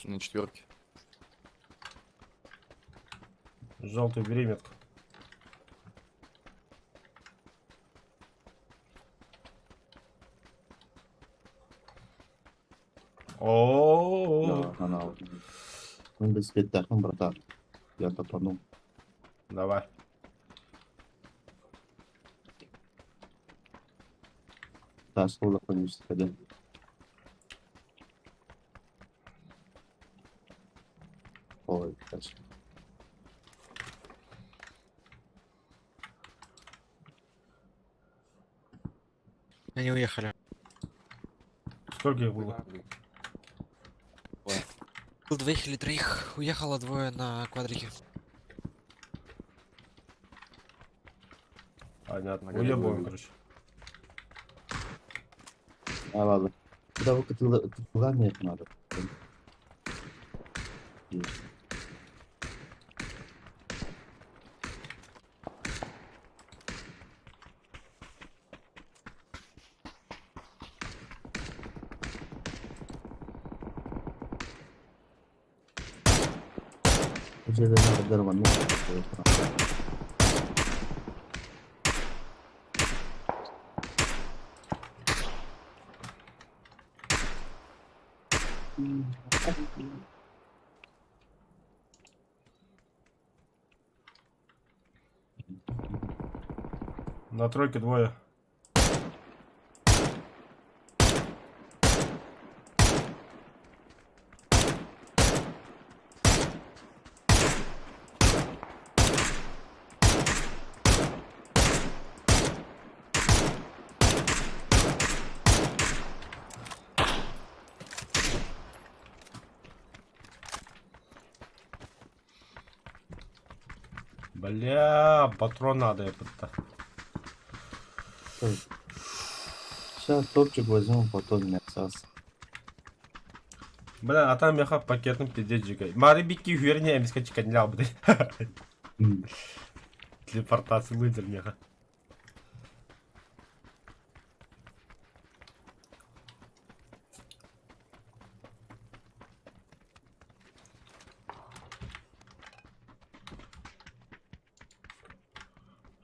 На четверке. Желтый, бери метку. О, Да, она. Мин бэспиэттэхпин, братан. Я топанул. Давай. Таас улахан үстэдэ. Ой, тас. Они уехали. Сколько их было? Был двоих или троих. Уехало двое на квадрике. Понятно. На горе Уебываем, двое. короче. А, ладно. Куда вы куда мне это надо? На тройке двое. Бля, патрон надо это. Сейчас топчик возьму, потом мясо. Бля, а там меха пакетом пиздец жигай. Мары бикки үһүөрне эмискэ чиканьлял быдай. Телепортация лидер меха.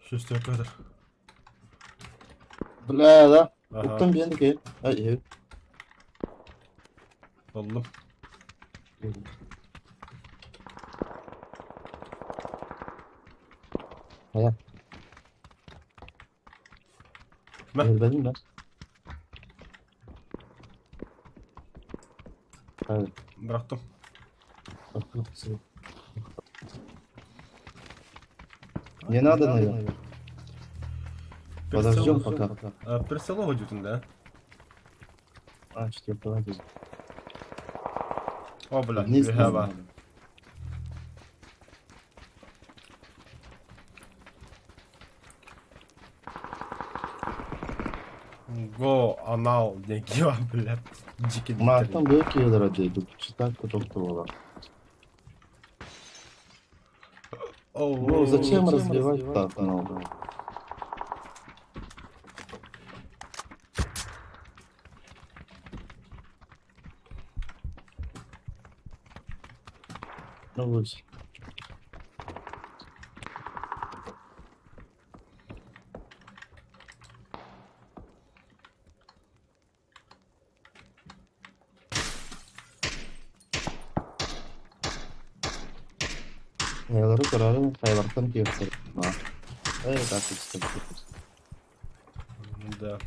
Шестерка. Бля, да. Ага, Уктан биэн кэ. Ай, э. Буллум. Хайа. Мэ. Элбэдим да. Ай, Бырахтым. Не надо, наверное. Подождем пока. Прицелова дютун, да? А, четвертого. О, бля, Вниз бэһэ не баар. надо. Го, анал, диэн киһи бля. Дьикин. Мартан бу киһилэрэ дии, читать кутуктуола. Ну, зачем разбивать так много? Ну, лучше. Хайалары көрөрүм, хайалартан киирсэр. Эй, так, кстати. Да.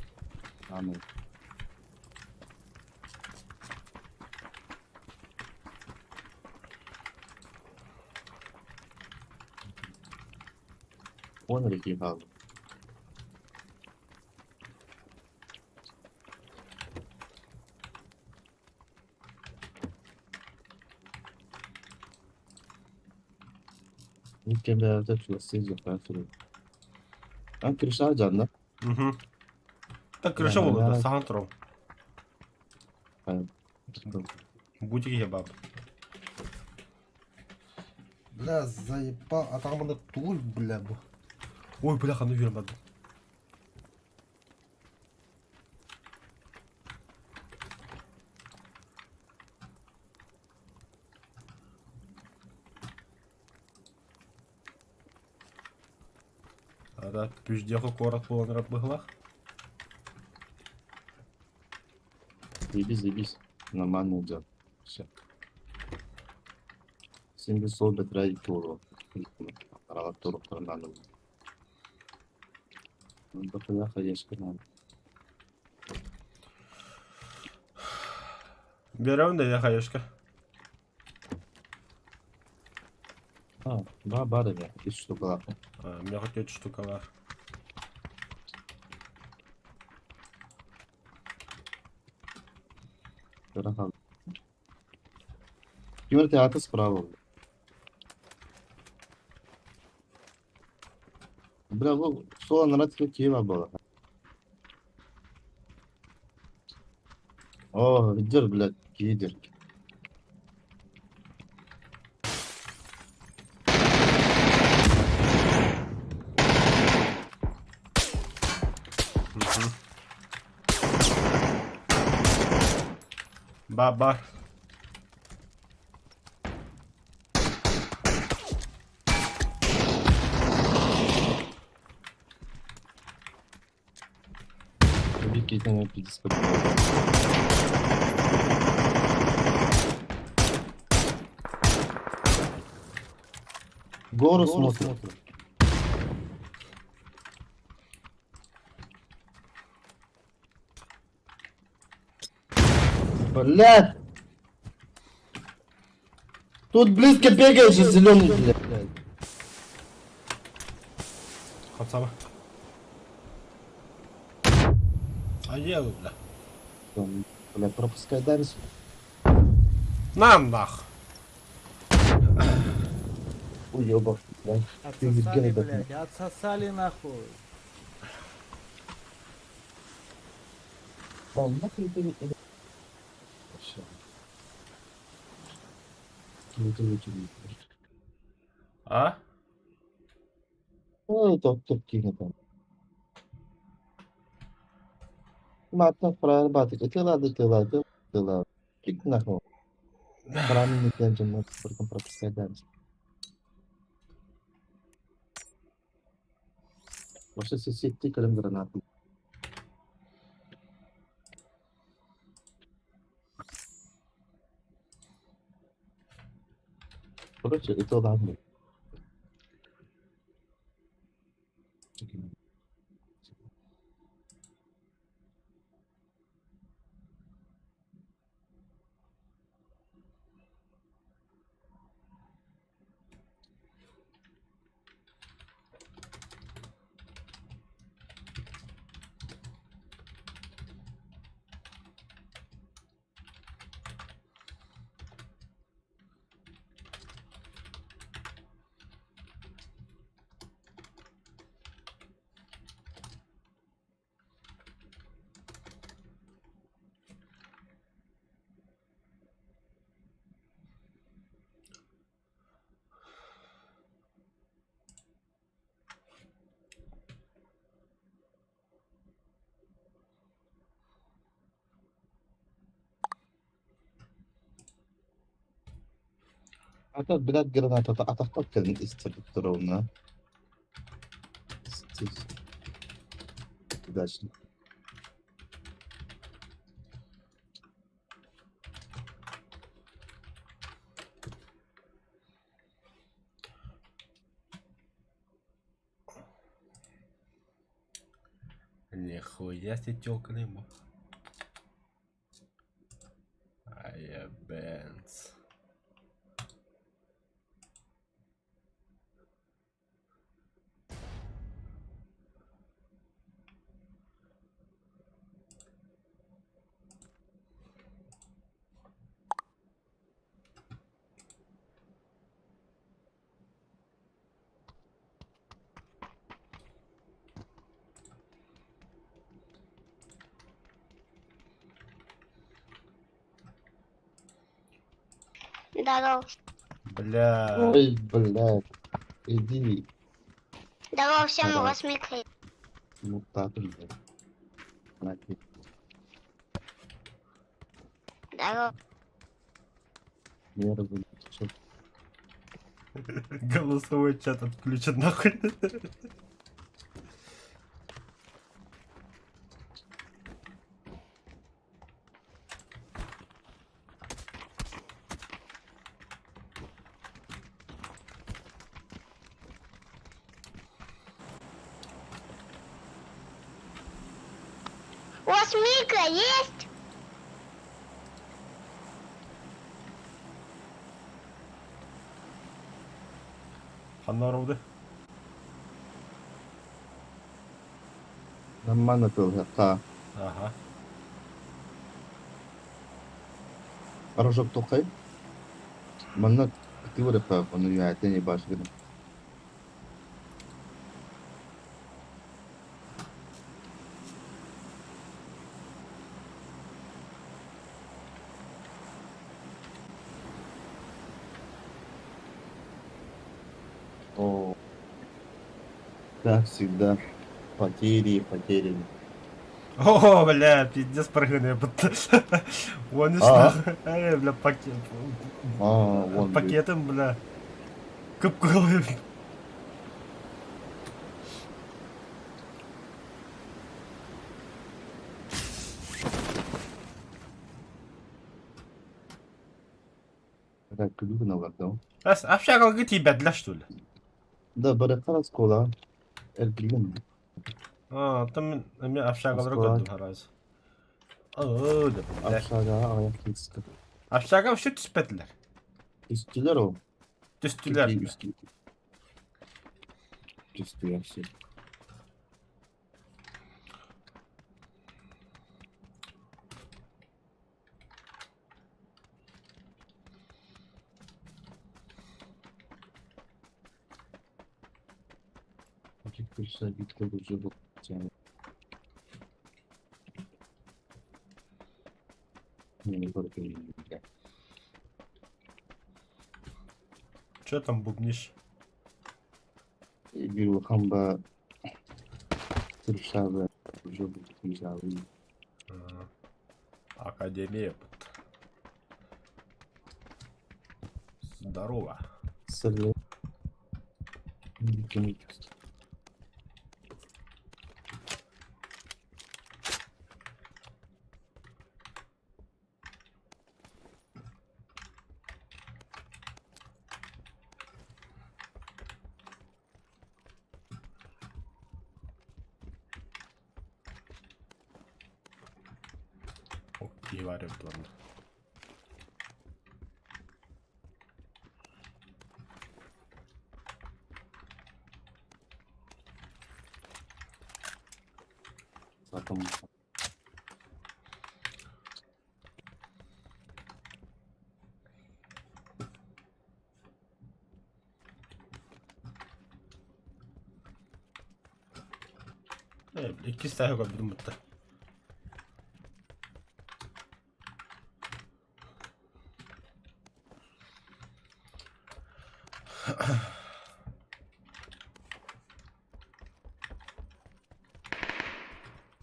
Аны. Он реки хаалла. Икки бэйэтэ чугастыы дьахтар турар. А крыша дьанна. Угу. Так крыша буолла, сахан турар. Бутик ебап. Бля, заебал. А там она туль, бля, бу. Ой, бля, ханна үөрэн бардым. Ата пүждеху куорат буолан эрэр быһылаах. Заебись, заебись. Нормально идет. Все. Син bir sol betre iki oldu. Aralar toruklarından da. Берем да я хаешка. А, да, бар эбит. Үс штукалаах. Миэхэ түөрт штукалаах. Кыра хаал. Ким эрэ театр справа. Бля, бу суол анараа өттүгэр киһи баар буолар. О, идер, блядь, киһи Ба-ба. Биир киһитин пиздец Гору смотрит. Блядь! Тут близко бегаешь, зеленый, блядь. Хамсама. А бля. Бля, пропускай дальше. На нах. Уебок, блядь. Отсосали, блядь, отсосали нахуй. Он нахуй ты не- Всё. А? Ой, доктор Кингтон. Матна фраер батик. Тила да тила да тила. Кик нахуй. Правильно тенджен пропускать дальше. Вообще сети калем гранату. Короче, это ладно. Ата, блядь, граната, атахпак кэлин истердуктуруна. Удачно. Нихуя себе тёлка ему. Ай, Бенц. Здорово. Бля. Ой, блядь. Иди. Здорово всем, у Здорово. вас микро. Ну так, блядь. На тебе. Здорово. Нервы. Чё? Голосовой чат отключен нахуй. У вас микро есть? Ханна Нормально ты, ха. Ага. Рожок тухай. Манна кытыырыха, ону үһээтэн баш гына. О, как всегда, потери и потери. О, бля, пиздец прыгну. Вон и А. что. Эй, бля, пакет. А, вон, блин. Пакетом, бля. Кып-кылы. Так, күлүгүн алар, Ас, общага тебя для что ли? Да, баракара скола. Эргилин. А, там мен общагалары Москва. көрдүм хараз. О, да, бля. Общага аяк кийсик. Общага вообще түспәтилер. Үстүлөр о. Түстүлөр. Түстүлөр все. Че там бубнишь? Академия. Здорово. Киһи баар эбит уонна. Иккис тааһы көрбүтүм бутта.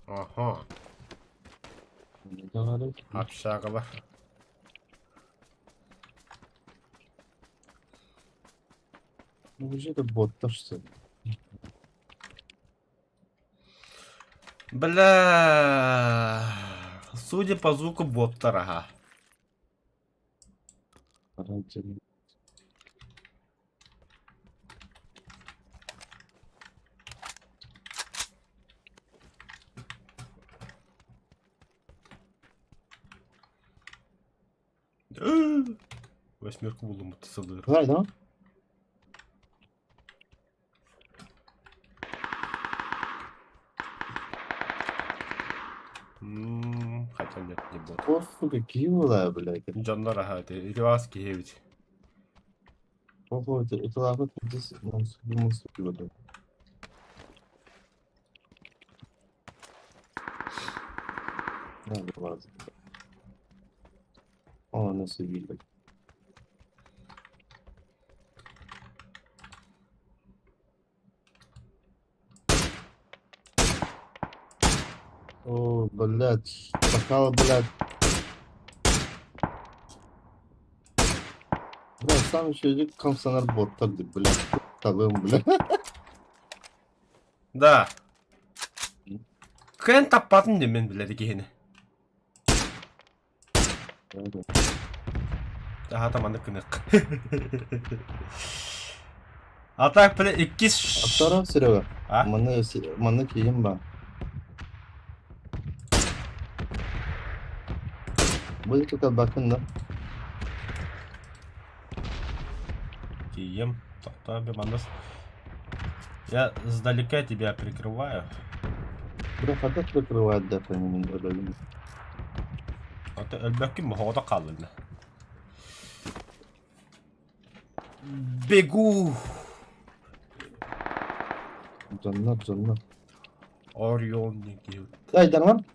Аха. Общагалар. Ну, уже это боттар что ли? Бля. Судя по звуку боттар, ага. Восьмерку буллум сылдыр. Да? Хотя нет, не бот. О, сука, киевла, блядь. Дьоннор аха, ити вас киһи эбит. Ого, это лава здесь, он думал, сука, Да, ладно. О, нас убили. О, блядь, шакал, блядь. Блядь, сам еще иди комсонар боттар, блядь. Талым, блядь. Да. Кыайан таппатын дии мин билэр киһини. Аһата маннык гынык. А так, бля, иккис... Аптара, Серега. А? Манна, манна киим ба. Будет только бакын, да? Тием. Тоқта, маннас. Я сдалека тебя прикрываю. Бля, хата прикрывает, да, по-моему, Өлбөккүн моһоҕото хааллынна. Бегу! Дьоннор, дьоннор. Орион диэн Ай, дарман.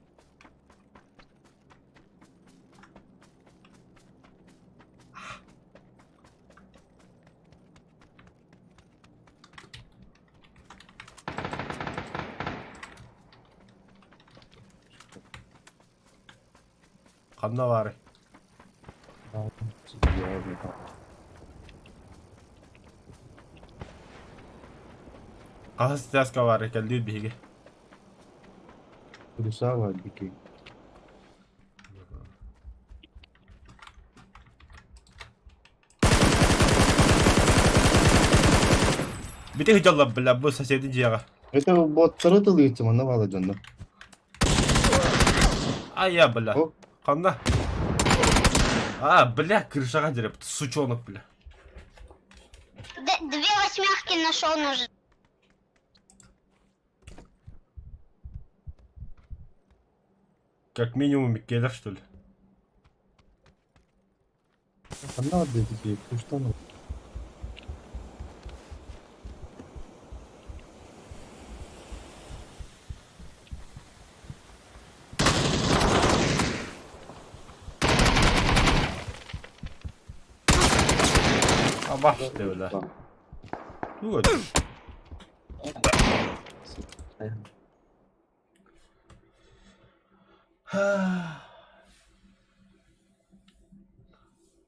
Ханна баарый? Хаһыс чааска баарый кэллиир биһиги? Плюсава, дикий. Бити сылдьаллар бля бу соседи дьиэҕэ. Это боттары тылыйчы манна баала дьонно. Ай я бля. О. Ханна? А, бля, крышаҕа дьирэп, сучонок, бля. Две восьмерки нашел ножи. Как минимум Микелер, что ли? Ханна дикий, куштан. Дробаш ты, бля. Тугу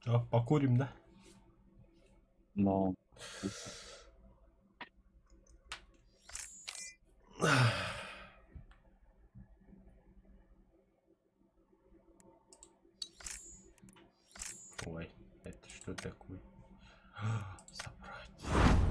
Чё, покурим, да? Но. Ой, это что такое? Забрать.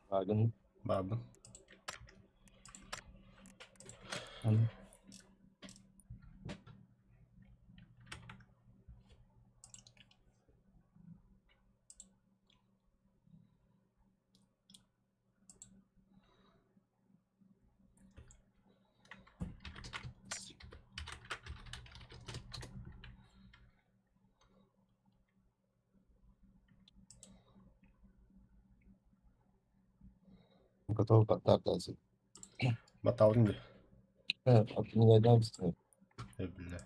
Бааргын. Баарбын. Готов баттаатаасы. Баттаабытым дии. Э, отменяй быстрее. Э, бля.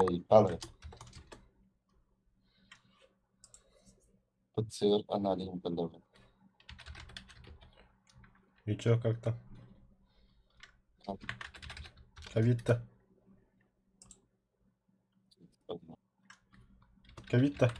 Эй, палы. ПЦР анализын биллэрбит. И чё, как там? Ковид-то? Ковид-то?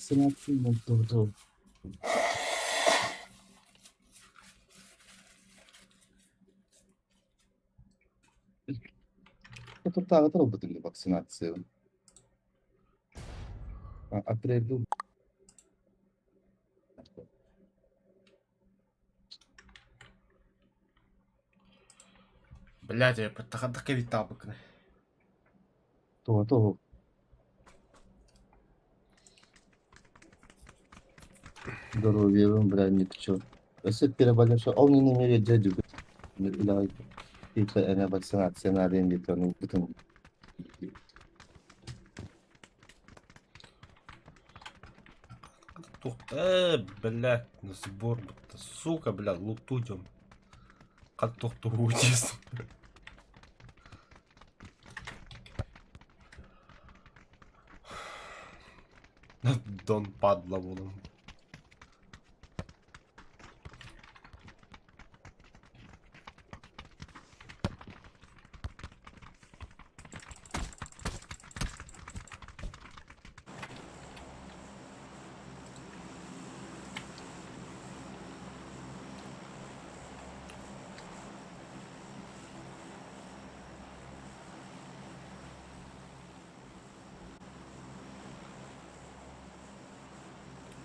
Вакцинация durdu. Соторутааҕыта ылбытым дии вакцинацияны. Апрельга Блядь, я хайдах ковидтаабыккыный? Туга тугу? Здоровьем, бля, ни к чё. Өссө переболевший ол не имеет дядю. Типа вакцинация надо им ну, потом. Э, блядь, на сбор, сука, блядь, лутудем. Как тохтуутис. Дон падла буолан.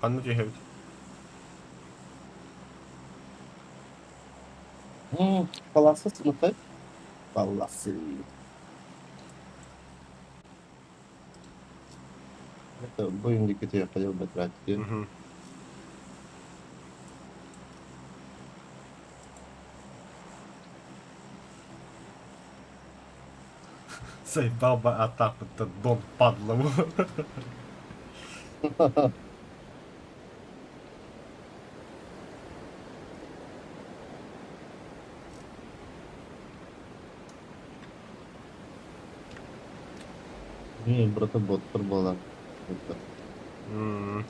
Ханна түһэбит? Паласа сынытай. Паласы. Это будем я хотел бы тратить. Мгм. Заебал бы атаку-то, Дон падла. Не, брата боттар буолар.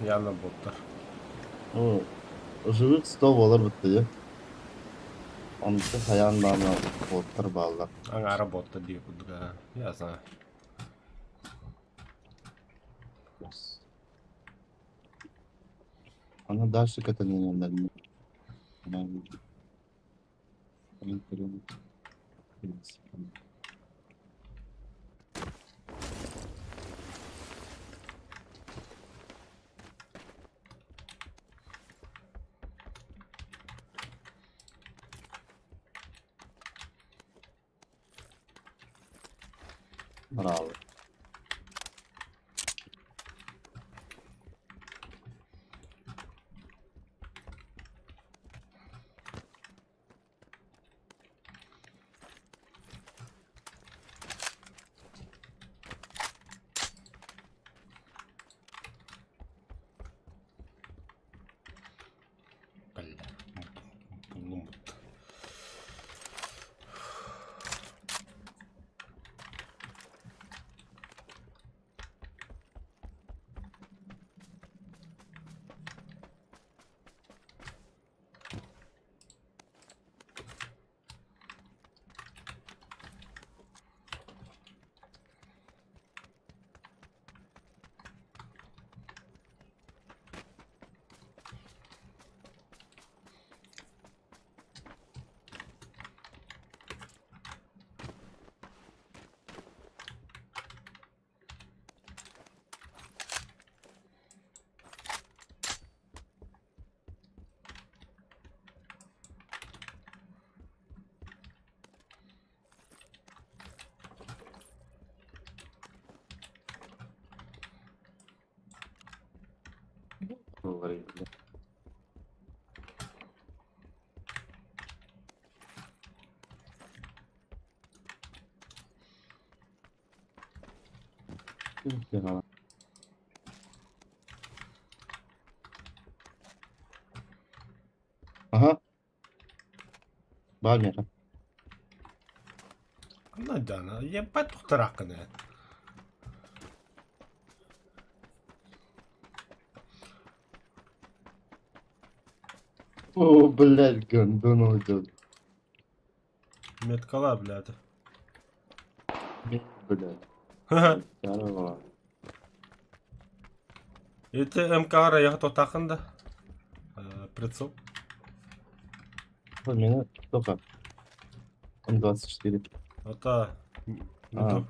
Явно боттар. Ну, живых 100 буолар бытты дии. Онто хайаан даҕаны боттар бааллар. Аҥаара боттар дии курдук, я знаю. Аны дальше катаниннар. Браво. Уларыйда. Аха. Баар миэхэ. Ханна дьаана, ебать тухтарааккын ээ. О, блядь, гондон уйдет. Меткала, блядь. Блядь. Здорово. Ити МК-ра я тотахын да. Прицел. Меня сколько? М24. Ата. А,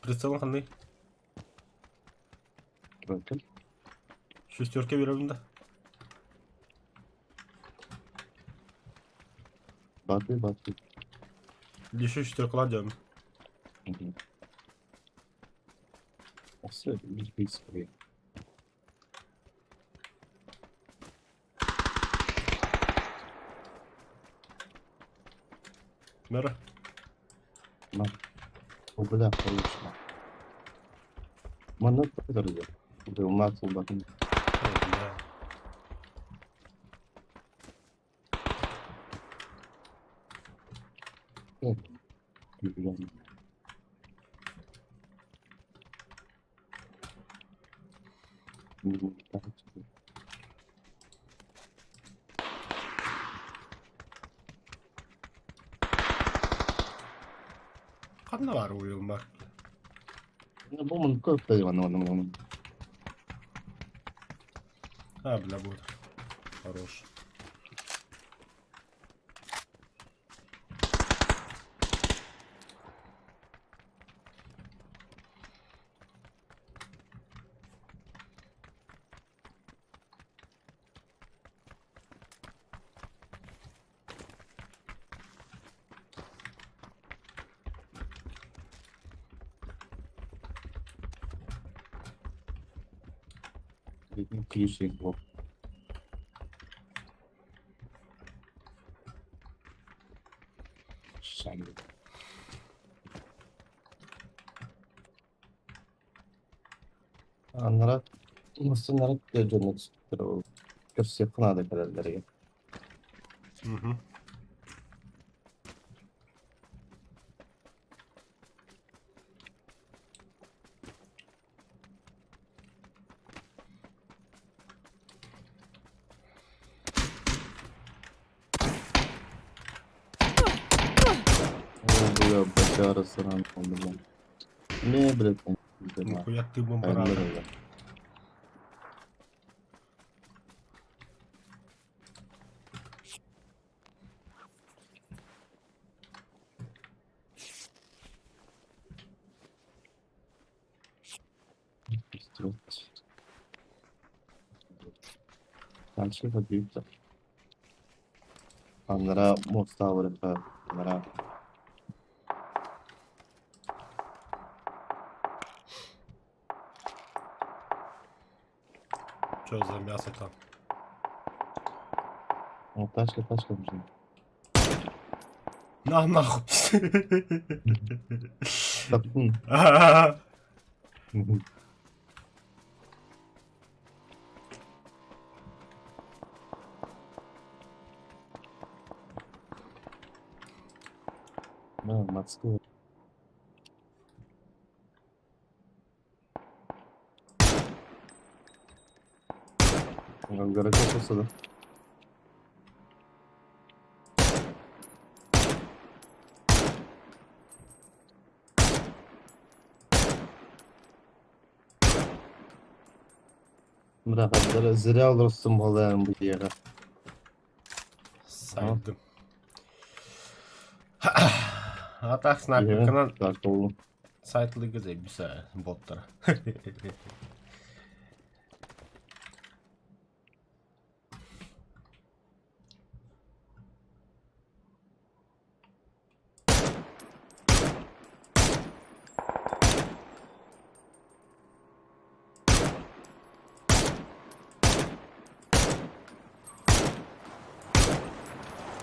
Прицелын ханный. Тройка. Шестерка беремин да. Баты, баты. Еще шестеркалар диэм. Все, бить Мэра. На. О, бля, получно. Манна подорожа. Да, у нас улбатын. Ханна баар уйулмар? Бу мун көп манна. А, бля, будет. Хорош. Ключик был. Шагит. Аннара мастыннара дьоннор көрсүөххэ наада кэлэллэригэр. Угу. О, бля, бочара сыран, бля. Не, блядь, Нихуя ты бомбарада. Дальше побьются. Аннара моста аннара. Что за мясо там? О, тачка, тачка нужна. На нахуй. Так, Да, Москва. Гаража да? Бля, зря олорсун буолан бу дьиэҕэ. Сайдым. А так снайперканан Так, ол. сайтлы заебися боттар.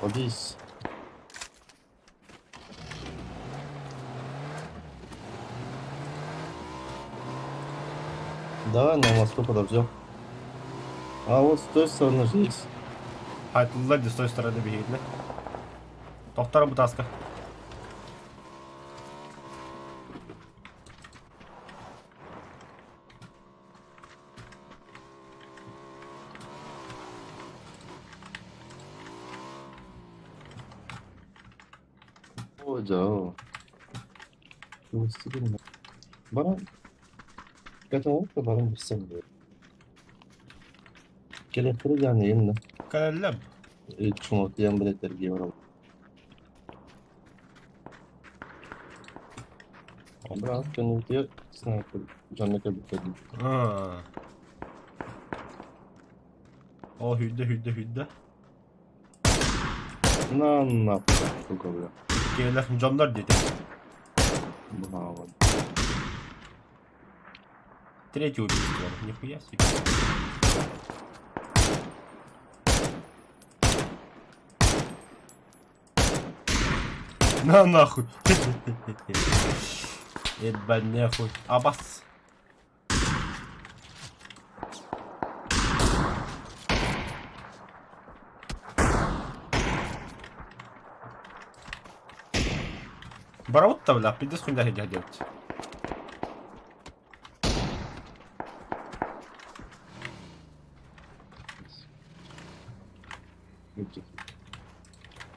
Садись. Давай на мосту подождем. А вот с той стороны же есть. Хайтыллар с той стороны биһигитинэ. Тохтор бутаска. О, да. Баран. Каталог баран бисем. Келектiri yani yeniden. Кэлэллэм. Чумот yan biletler giyiyorum. Biraz gönüllüye sniper canlı bitirdim. Ол хүдде хүдде хүдде. На на сука бля. Кэлэх дьоннор диэтэ. Браво. Третий убийство. Нихуя себе. На нахуй. Ебать нахуй. Абас. Бараутта, бля, пиздец хуйня делать.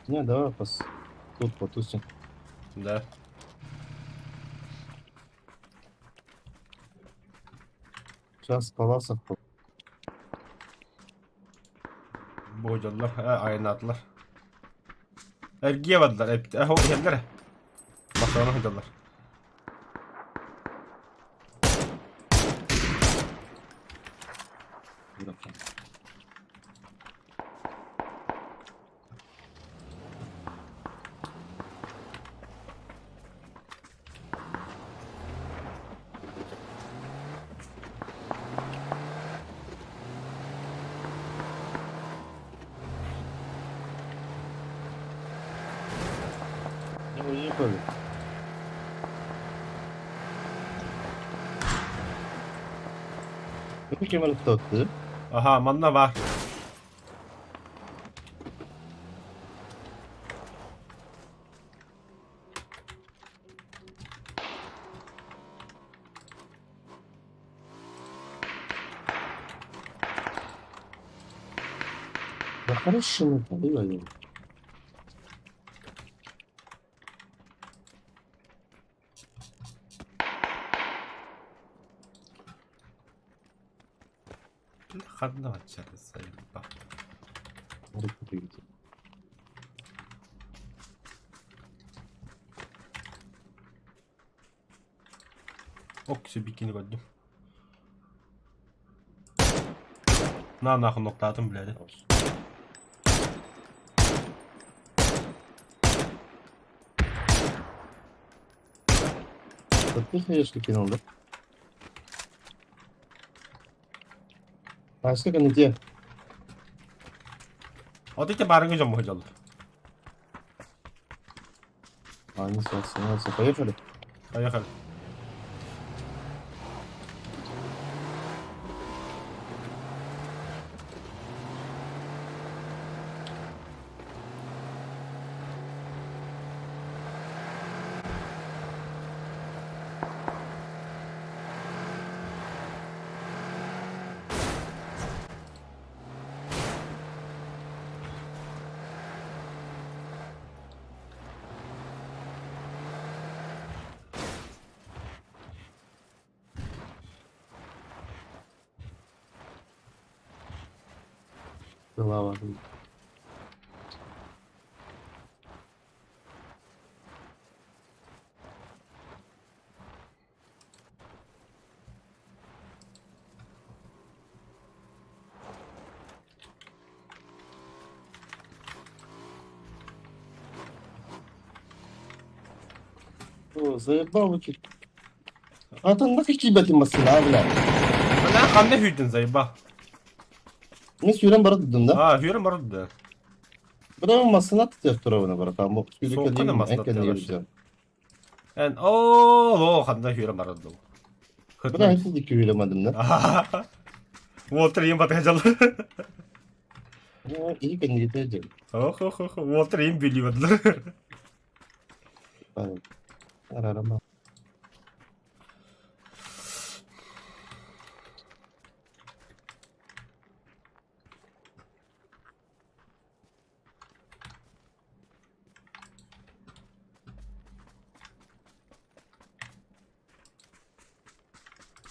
Не, давай пос... тут потусим. Да. Сейчас паласов Божаллар, айнатлар. Эргие бардылар, иһэллэр. Бассаана сылдьаллар. Не уехали. Кем өлөттө? Аха, манна бар. Да хорошо, ну, поливай. Ханна заебал. Ок, бикини көрдүм. На нахуй ноктаатым, блядь. Да ты хаешки кинул, да? А сколько на где? Вот эти барыҥы дьон сылдьаллар. А, они сейчас становятся. Поехали? Поехали. Голова. О, заебал вы А там нахуй тебя ты машина, бля. Мына ханна хүйтін заебал. Мен сүйрен барады дедім да? А, хүрен бар да. Бля, массыына тутуох турабына, братан. Бу Суоххана сүүрүкэлиим массыына эн кэннигэр тутуох. дьон. Эн оо ханна сүүрэн барар дуу. Бля, ити дикки үүрэмадым да. Уолтар ийэм батыһа дьалла. Ии кэннигитэ дьон. Ох ох ох уолтар ийэм бүлүү бардылар. Арарама.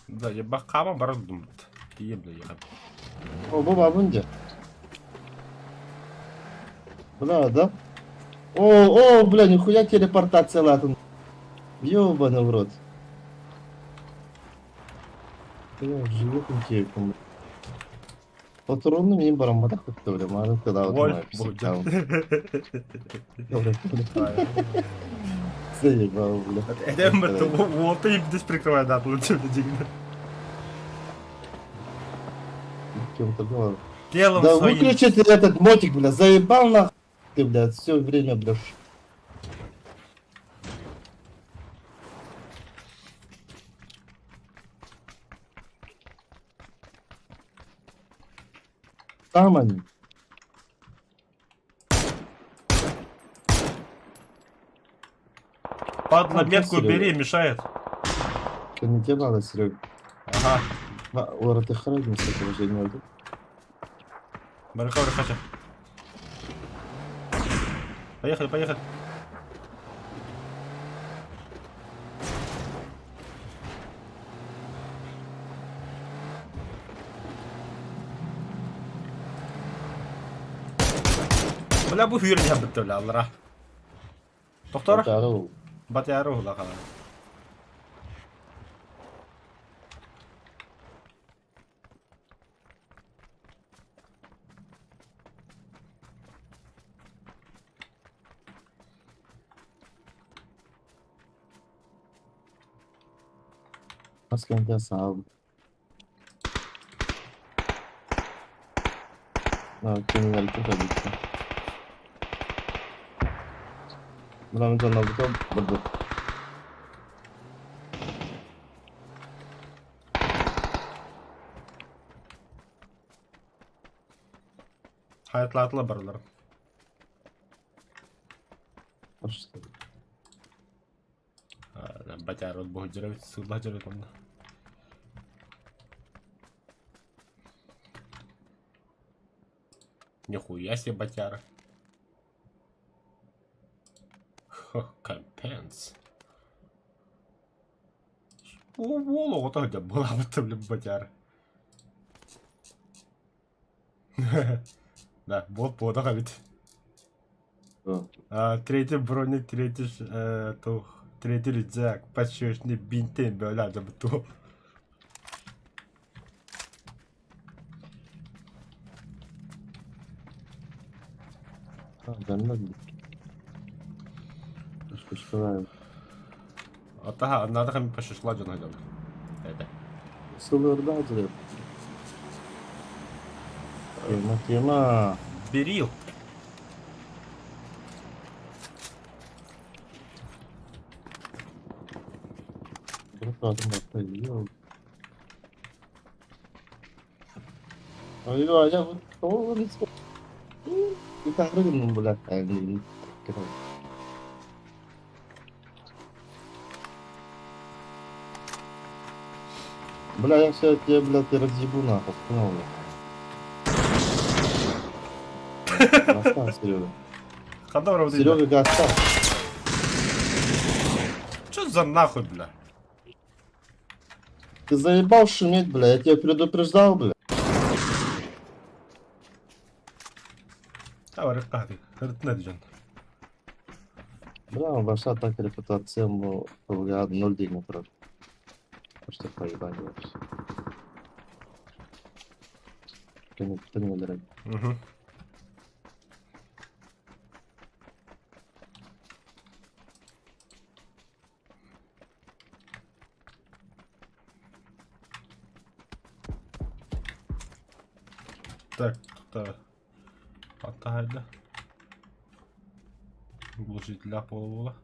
Да, я баккаама барар думмут. Тиийэн да О, бу бабын дьэ. Бля, да? О, о, бля, нихуя телепортациялаатын. Ёбаный в рот. Бля, живых интересно. Патронны мин барамматах кытта бля, маны Ой, кыдаабытым буһуйдьа. Заебал, бля. Эдем бит уолта ибдис прикрывай да лучше дигнер. Кем-то было. Телом Да своим. выключи ты этот мотик, бля, заебал нахуй ты, бля, все время, бля. Там они. Падла, А, метку Серега. бери, мешает. Это не тебе надо, Серега. Ага. Ора, ты хрен с этого же не Барыха, барыха. Поехали, поехали. Бля, бу хүрен ябытты, бля, аллара. Доктор? Батяру хула хала. Асканта саабыт. Кинилэргэ эбит. Мына дьоннорбута бурдук. Хайатлаатыла барылар. Батярот буһудьарабит, сылла дьарыт онно. Нихуя себе батяра. Хо, компенс. Уолу оҕото сылдьар буолаабыт блин батяра. Да, вот буотах эбит. А, третий броник, третий тух, третий рюкзак, подщечный бинтин, бля, забыту. Атаха, надо хам пошишла дьон хадьон. Это. Тема, тема. Берил. Бля, я все тебе, блядь, разъебу нахуй, понял, бля. Гаста, Серега. Серега, гаста. Что за нахуй, бля? Ты заебал шуметь, бля, я тебя предупреждал, бля. Бля, ваша так репутация, мол, 0 дигма, правда. Что поебали вообще. Угу. Так, тут аттахайда. Глушителлээх буола-буола.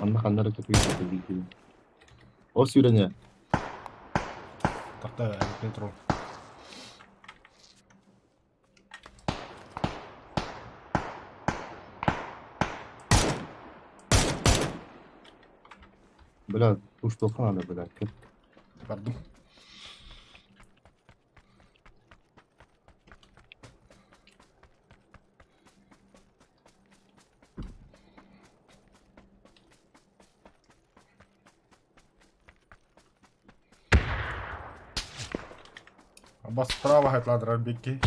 Онно ханна эрэ кэтии Ол сүүрэн иһэ. Тахта контрол. Бля, туштуохха наада, бля. Бардым. Бас справа хайтладырар бикки.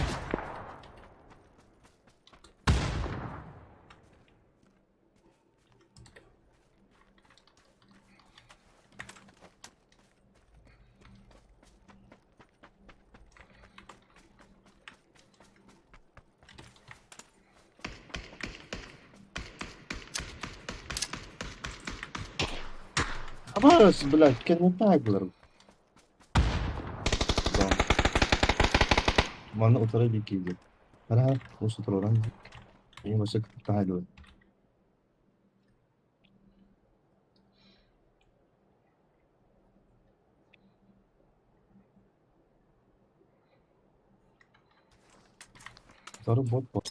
Абаас, блядь, кэннэ булар. Да. Манна утары биккиде. Ара, осы тураран. Ең басы тахайлы. Утары бот бот.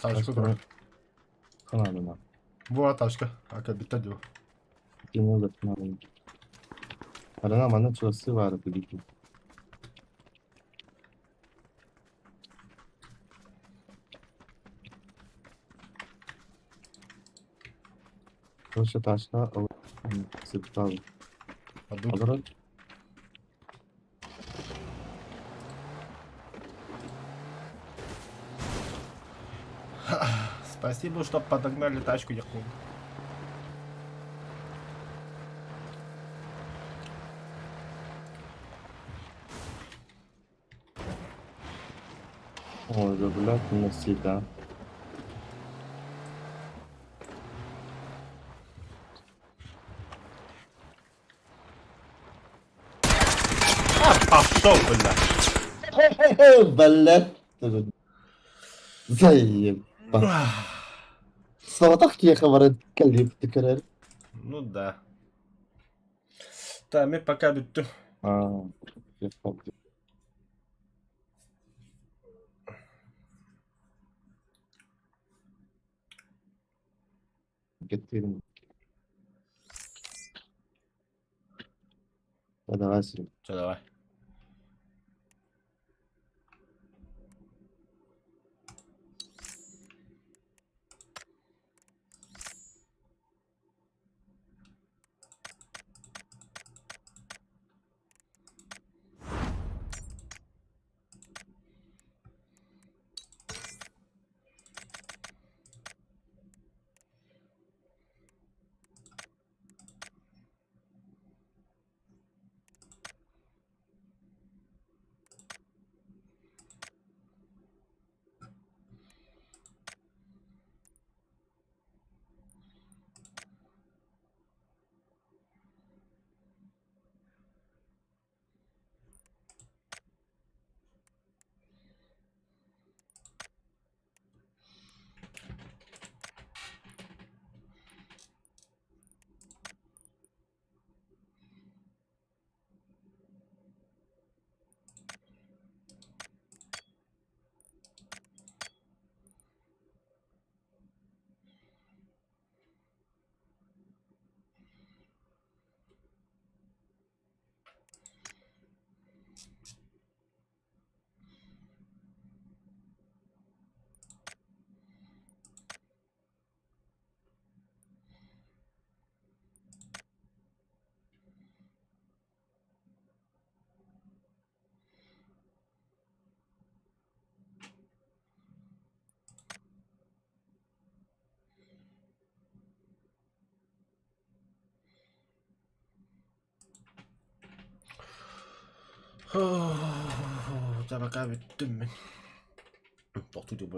Тачка турар. Канадана. Бу тачка. Ака битте дуу. Кино канадана. Арана манна чугасы баар билики. Короче, тачка сыптал. Бардым. Олорон Спасибо, что подогнали тачку, Якун. Ой, да, блядь, у нас всегда. А пошел, бля. Блядь. Заеба. Соҕотох киһиэхэ баран кэлиэппит көрөр. Ну да. Та, мен пока бүттүм. Аа, я помню. Кеттирим. Да, давай, Серег. Все, давай. Табака бүттүм мин. Тохтуу.